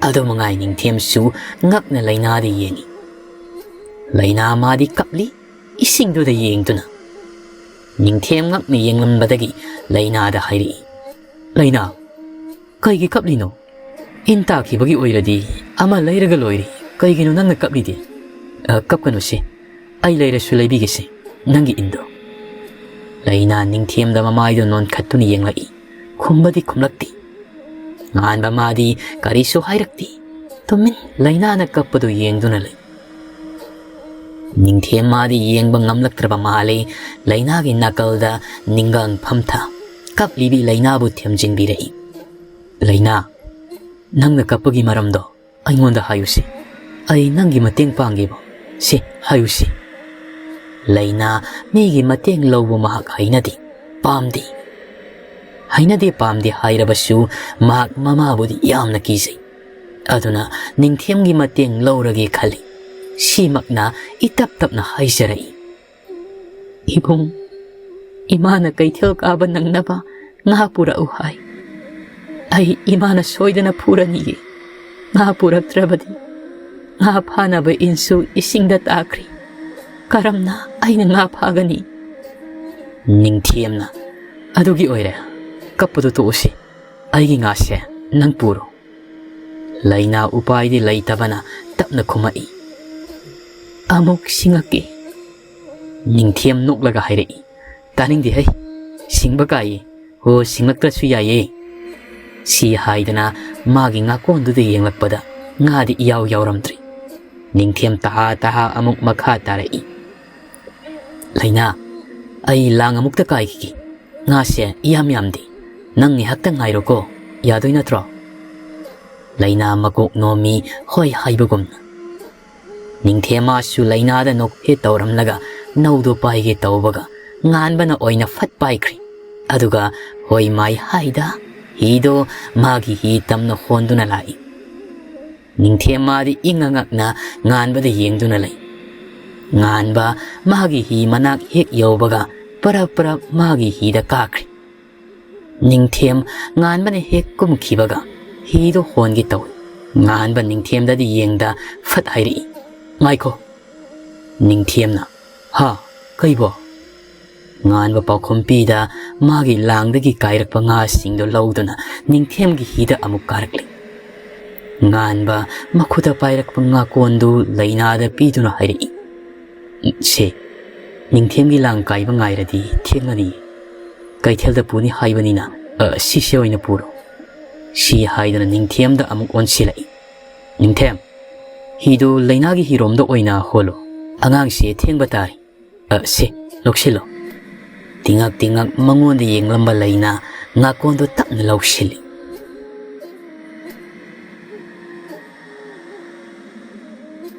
ꯑꯗꯨ ꯃꯉꯥꯏ ꯅꯤꯡꯊꯦꯝꯁꯨ ꯉꯛꯅ ꯂꯩꯅꯥꯗ ꯌꯦꯡꯉꯤ꯫ ꯂꯩꯅꯥ ꯃꯥꯗꯤ ꯀꯞꯂꯤ, ꯏꯁꯤꯡꯗꯨꯗ ꯌꯦꯡꯗꯨꯅ꯫ ꯅꯤꯡꯊꯦꯝ ꯉꯛꯅ ꯌꯦꯡꯂꯝꯕꯗꯒꯤ ꯂꯩꯅꯥꯗ ꯍꯥꯏꯔꯛꯏ, "ꯂꯩꯅꯥ, ꯀꯩꯒꯤ ꯀꯞꯂꯤꯅꯣ? ꯏꯟ ꯇꯥꯈꯤꯕꯒꯤ ꯑꯣꯏꯔꯗꯤ ꯑꯃ ꯂꯩꯔꯒ ꯂꯣꯏꯔꯦ꯫ ꯀꯩꯒꯤꯅꯣ ꯅꯪꯅ ꯀꯞꯂꯤꯗꯤ?" "ꯑ, ꯀꯞꯀꯅꯨꯁꯦ꯫ ꯑꯩ ꯂꯩꯔꯁꯨ ꯂꯩꯕꯤꯒꯦꯁꯦ ꯅꯪꯒꯤ ꯏꯟꯗꯣ꯫" ꯂꯩꯅꯥ ꯅꯤꯡꯊꯦꯝꯗ ꯃꯃꯥꯏꯗꯨ ꯅꯣꯟꯈꯠꯇꯨꯅ ꯌꯦꯡꯂꯛꯏ꯫ ꯈꯨꯝꯕꯗꯤ ꯈꯨꯝꯂꯛꯇꯦ꯫ ꯉꯥꯟꯕ ꯃꯥꯗꯤ ꯀꯔꯤꯁꯨ ꯍꯥꯏꯔꯛꯇꯦ꯫ ꯇꯨꯃꯤꯟ ꯂꯩꯅꯥꯅ ꯀꯞꯄꯗꯨ ꯌꯦꯡꯗꯨꯅ ꯂꯩ꯫ ꯅꯤꯡꯊꯦꯝ ꯃꯥꯗꯤ ꯌꯦꯡꯕ ꯉꯝꯂꯛꯇ꯭ꯔꯕ ꯃꯥꯜꯂꯦ꯫ ꯂꯩꯅꯥꯒꯤ ꯅꯥꯀꯜꯗ ꯅꯤꯡꯒꯥꯡ ꯐꯝꯊ ꯀꯞꯂꯤꯕꯤ ꯂꯩꯅꯥꯕꯨ ꯊꯦꯝꯖꯤꯟꯕꯤꯔꯛꯏ꯫ "ꯂꯩꯅꯥ, ꯅꯪꯅ ꯀꯞꯄꯒꯤ ꯃꯔꯝꯗꯣ ꯑꯩꯉꯣꯟꯗ ꯍꯥꯏꯌꯨꯁꯤ꯫ ꯑꯩ ꯅꯪꯒꯤ ꯃꯇꯦꯡ ꯄꯥꯡꯒꯦꯕ꯫ ꯁꯤ ꯍꯥꯏꯌꯨꯁꯤ꯫" ꯂꯩꯅꯥ ꯃꯤꯒꯤ ꯃꯇꯦꯡ ꯂꯧꯕ ꯃꯍꯥꯛ ꯍꯩꯅꯗꯦ, ꯄꯥꯝꯗꯦ꯫ ꯍꯩꯅꯗꯦ ꯄꯥꯝꯗꯦ ꯍꯥꯏꯔꯕꯁꯨ ꯃꯍꯥꯛ ꯃꯃꯥꯕꯨꯗꯤ ꯌꯥꯝꯅ ꯀꯤꯖꯩ꯫ ꯑꯗꯨꯅ ꯅꯤꯡꯊꯦꯝꯒꯤ ꯃꯇꯦꯡ ꯂꯧꯔꯒꯦ ꯈꯜꯂꯤ꯫ ꯁꯤꯃꯛꯅ ꯏꯇꯞ ꯇꯞꯅ ꯍꯥꯏꯖꯔꯛꯏ꯫ "ꯏꯕꯨꯡ, ꯏꯃꯥꯅ ꯀꯩꯊꯦꯜ ꯀꯥꯕ ꯅꯪꯅꯕ ꯉꯥ ꯄꯨꯔꯛꯎ ꯍꯥꯏ꯫ ꯑꯩ ꯏꯃꯥꯅ ꯁꯣꯏꯗꯅ ꯐꯨꯔꯅꯤꯌꯦ꯫ ꯉꯥ ꯄꯨꯔꯛꯇ꯭ꯔꯕꯗꯤ ꯉꯥ ꯐꯥꯅꯕ ꯏꯟꯁꯨ ꯏꯁꯤꯡꯗ ꯇꯥꯈ꯭ꯔꯦ꯫ ꯀꯔꯝꯅ ꯑꯩꯅ ꯉꯥ ꯐꯥꯒꯅꯤ?" ꯅꯤꯡꯊꯦꯝꯅ, "ꯑꯗꯨꯒꯤ ꯑꯣꯏꯔꯦ, ꯀꯞꯄꯗꯨ ꯇꯣꯛꯎꯁꯤ꯫ ꯑꯩꯒꯤ ꯉꯥꯁꯦ ꯅꯪ ꯄꯨꯔꯣ꯫" ꯂꯩꯅꯥ ꯎꯄꯥꯏꯗꯤ ꯂꯩꯇꯕꯅ ꯇꯞꯅ ꯈꯨꯝꯃꯛꯏ꯫ "ꯑꯃꯨꯛ ꯁꯤꯡꯉꯛꯀꯦ꯫" ꯅꯤꯡꯊꯦꯝ ꯅꯣꯛꯂꯒ ꯍꯥꯏꯔꯛꯏ꯫ "ꯇꯥꯅꯤꯡꯗꯦ ꯍꯩ, ꯁꯤꯡꯕ ꯀꯥꯏꯌꯦ꯫ ꯍꯣ, ꯁꯤꯡꯂꯛꯇ꯭ꯔꯁꯨ ꯌꯥꯏꯌꯦ꯫" ꯁꯤ ꯍꯥꯏꯗꯅ ꯃꯥꯒꯤ ꯉꯥꯀꯣꯟꯗꯨꯗ ꯌꯦꯡꯂꯛꯄꯗ ꯉꯥꯗꯤ ꯏꯌꯥꯎ ꯌꯥꯎꯔꯝꯗ꯭ꯔꯦ꯫ ꯅꯤꯡꯊꯦꯝ ꯇꯍꯥ ꯇꯍꯥ ꯑꯃꯨꯛ ꯃꯈꯥ ꯇꯥꯔꯛꯏ꯫ "ꯂꯩꯅꯥ, ꯑꯩ ꯂꯥꯡ ꯑꯃꯨꯛꯇ ꯀꯥꯏꯈꯤꯒꯦ꯫ ꯉꯥꯁꯦ ꯏꯌꯥꯝ ꯌꯥꯝꯗꯦ꯫ ꯅꯪ ꯉꯥꯏꯍꯥꯛꯇꯪ ꯉꯥꯏꯔꯣꯀꯣ꯫ ꯌꯥꯗꯣꯏ ꯅꯠꯇ꯭ꯔꯣ?" ꯂꯩꯅꯥ ꯃꯀꯣꯛ ꯅꯣꯝꯃꯤ, ꯍꯣꯏ ꯍꯥꯏꯕꯒꯨꯝꯅ꯫ ꯅꯤꯡꯊꯦꯝꯃꯁꯨ ꯂꯩꯅꯥꯗ ꯅꯣꯛꯐꯦ ꯇꯧꯔꯝꯂꯒ ꯅꯧꯗꯣ ꯄꯥꯏꯒꯦ ꯇꯧꯕꯒ ꯉꯥꯟꯕꯅ ꯑꯣꯏꯅ ꯐꯠ ꯄꯥꯏꯈ꯭ꯔꯦ꯫ ꯑꯗꯨꯒ ꯍꯣꯏ ꯃꯥꯏ ꯍꯥꯏꯗ ꯍꯤꯗꯣ ꯃꯥꯒꯤ ꯍꯤ ꯇꯝꯅ ꯍꯣꯟꯗꯨꯅ ꯂꯥꯛꯏ꯫ ꯅꯤꯡꯊꯦꯝꯃꯗꯤ ꯏꯪꯉꯉꯛꯅ ꯉꯥꯟꯕꯗ ꯌꯦꯡꯗꯨꯅ ꯂꯩ꯫ ꯉꯥꯟꯕ ꯃꯥꯒꯤ ꯍꯤ ꯃꯅꯥꯛ ꯍꯦꯛ ꯌꯧꯕꯒ ꯄꯔꯞ ꯄꯔꯞ ꯃꯥꯒꯤ ꯍꯤꯗ ꯀꯥꯈ꯭ꯔꯦ꯫ ꯅꯤꯡꯊꯦꯝ ꯉꯥꯟꯕꯅ ꯍꯦꯛ ꯀꯨꯝꯈꯤꯕꯒ ꯍꯤꯗꯣ ꯍꯣꯟꯒꯦ ꯇꯧꯏ꯫ ꯉꯥꯟꯕ ꯅꯤꯡꯊꯦꯝꯗꯗꯤ ꯌꯦꯡꯗ ꯐꯠ ꯍꯥꯏꯔꯛꯏ, "ꯉꯥꯏꯈꯣ!" ꯅꯤꯡꯊꯦꯝꯅ, "ꯍꯥ? ꯀꯩꯕꯣ?" ꯉꯥꯟꯕ ꯄꯥꯎꯈꯨꯝ ꯄꯤꯗ ꯃꯥꯒꯤ ꯂꯥꯡꯗꯒꯤ ꯀꯥꯏꯔꯛꯄ ꯉꯥꯁꯤꯡꯗꯣ ꯂꯧꯗꯨꯅ ꯅꯤꯡꯊꯦꯝꯒꯤ ꯍꯤꯗ ꯑꯃꯨꯛ ꯀꯥꯔꯛꯂꯤ꯫ ꯉꯥꯟꯕ ꯃꯈꯨꯠꯇ ꯄꯥꯏꯔꯛꯄ ꯉꯥꯀꯣꯟꯗꯨ ꯂꯩꯅꯥꯗ ꯄꯤꯗꯨꯅ ꯍꯥꯏꯔꯛꯏ, "ꯁꯦ, "ꯅꯤꯡꯊꯦꯝꯒꯤ ꯂꯥꯡ ꯀꯥꯏꯕ ꯉꯥꯏꯔꯗꯤ ꯊꯦꯡꯉꯅꯤ꯫ ꯀꯩꯊꯦꯜꯗ ꯄꯨꯅꯤ ꯍꯥꯏꯕꯅꯤꯅ, ꯑ, ꯁꯤꯁꯦ ꯑꯣꯏꯅ ꯄꯨꯔꯣ"꯫ ꯁꯤ ꯍꯥꯏꯗꯨꯅ ꯅꯤꯡꯊꯦꯝꯗ ꯑꯃꯨꯛ ꯑꯣꯟꯁꯤꯜꯂꯛꯏ꯫ "ꯅꯤꯡꯊꯦꯝ, ꯍꯤꯗꯨ ꯂꯩꯅꯥꯒꯤ ꯍꯤꯔꯣꯝꯗ ꯑꯣꯏꯅ ꯍꯣꯜꯂꯣ꯫ ꯑꯉꯥꯡꯁꯦ ꯊꯦꯡꯕ ꯇꯥꯔꯦ꯫ ꯑ, ꯁꯦ, ꯂꯧꯁꯤꯜꯂꯣ"꯫ ꯇꯤꯉꯛ ꯇꯤꯉꯛ ꯃꯉꯣꯟꯗ ꯌꯦꯡꯂꯝꯕ ꯂꯩꯅꯥ ꯉꯥꯀꯣꯟꯗꯨ ꯇꯞꯅ ꯂꯧꯁꯤꯜꯂꯤ꯫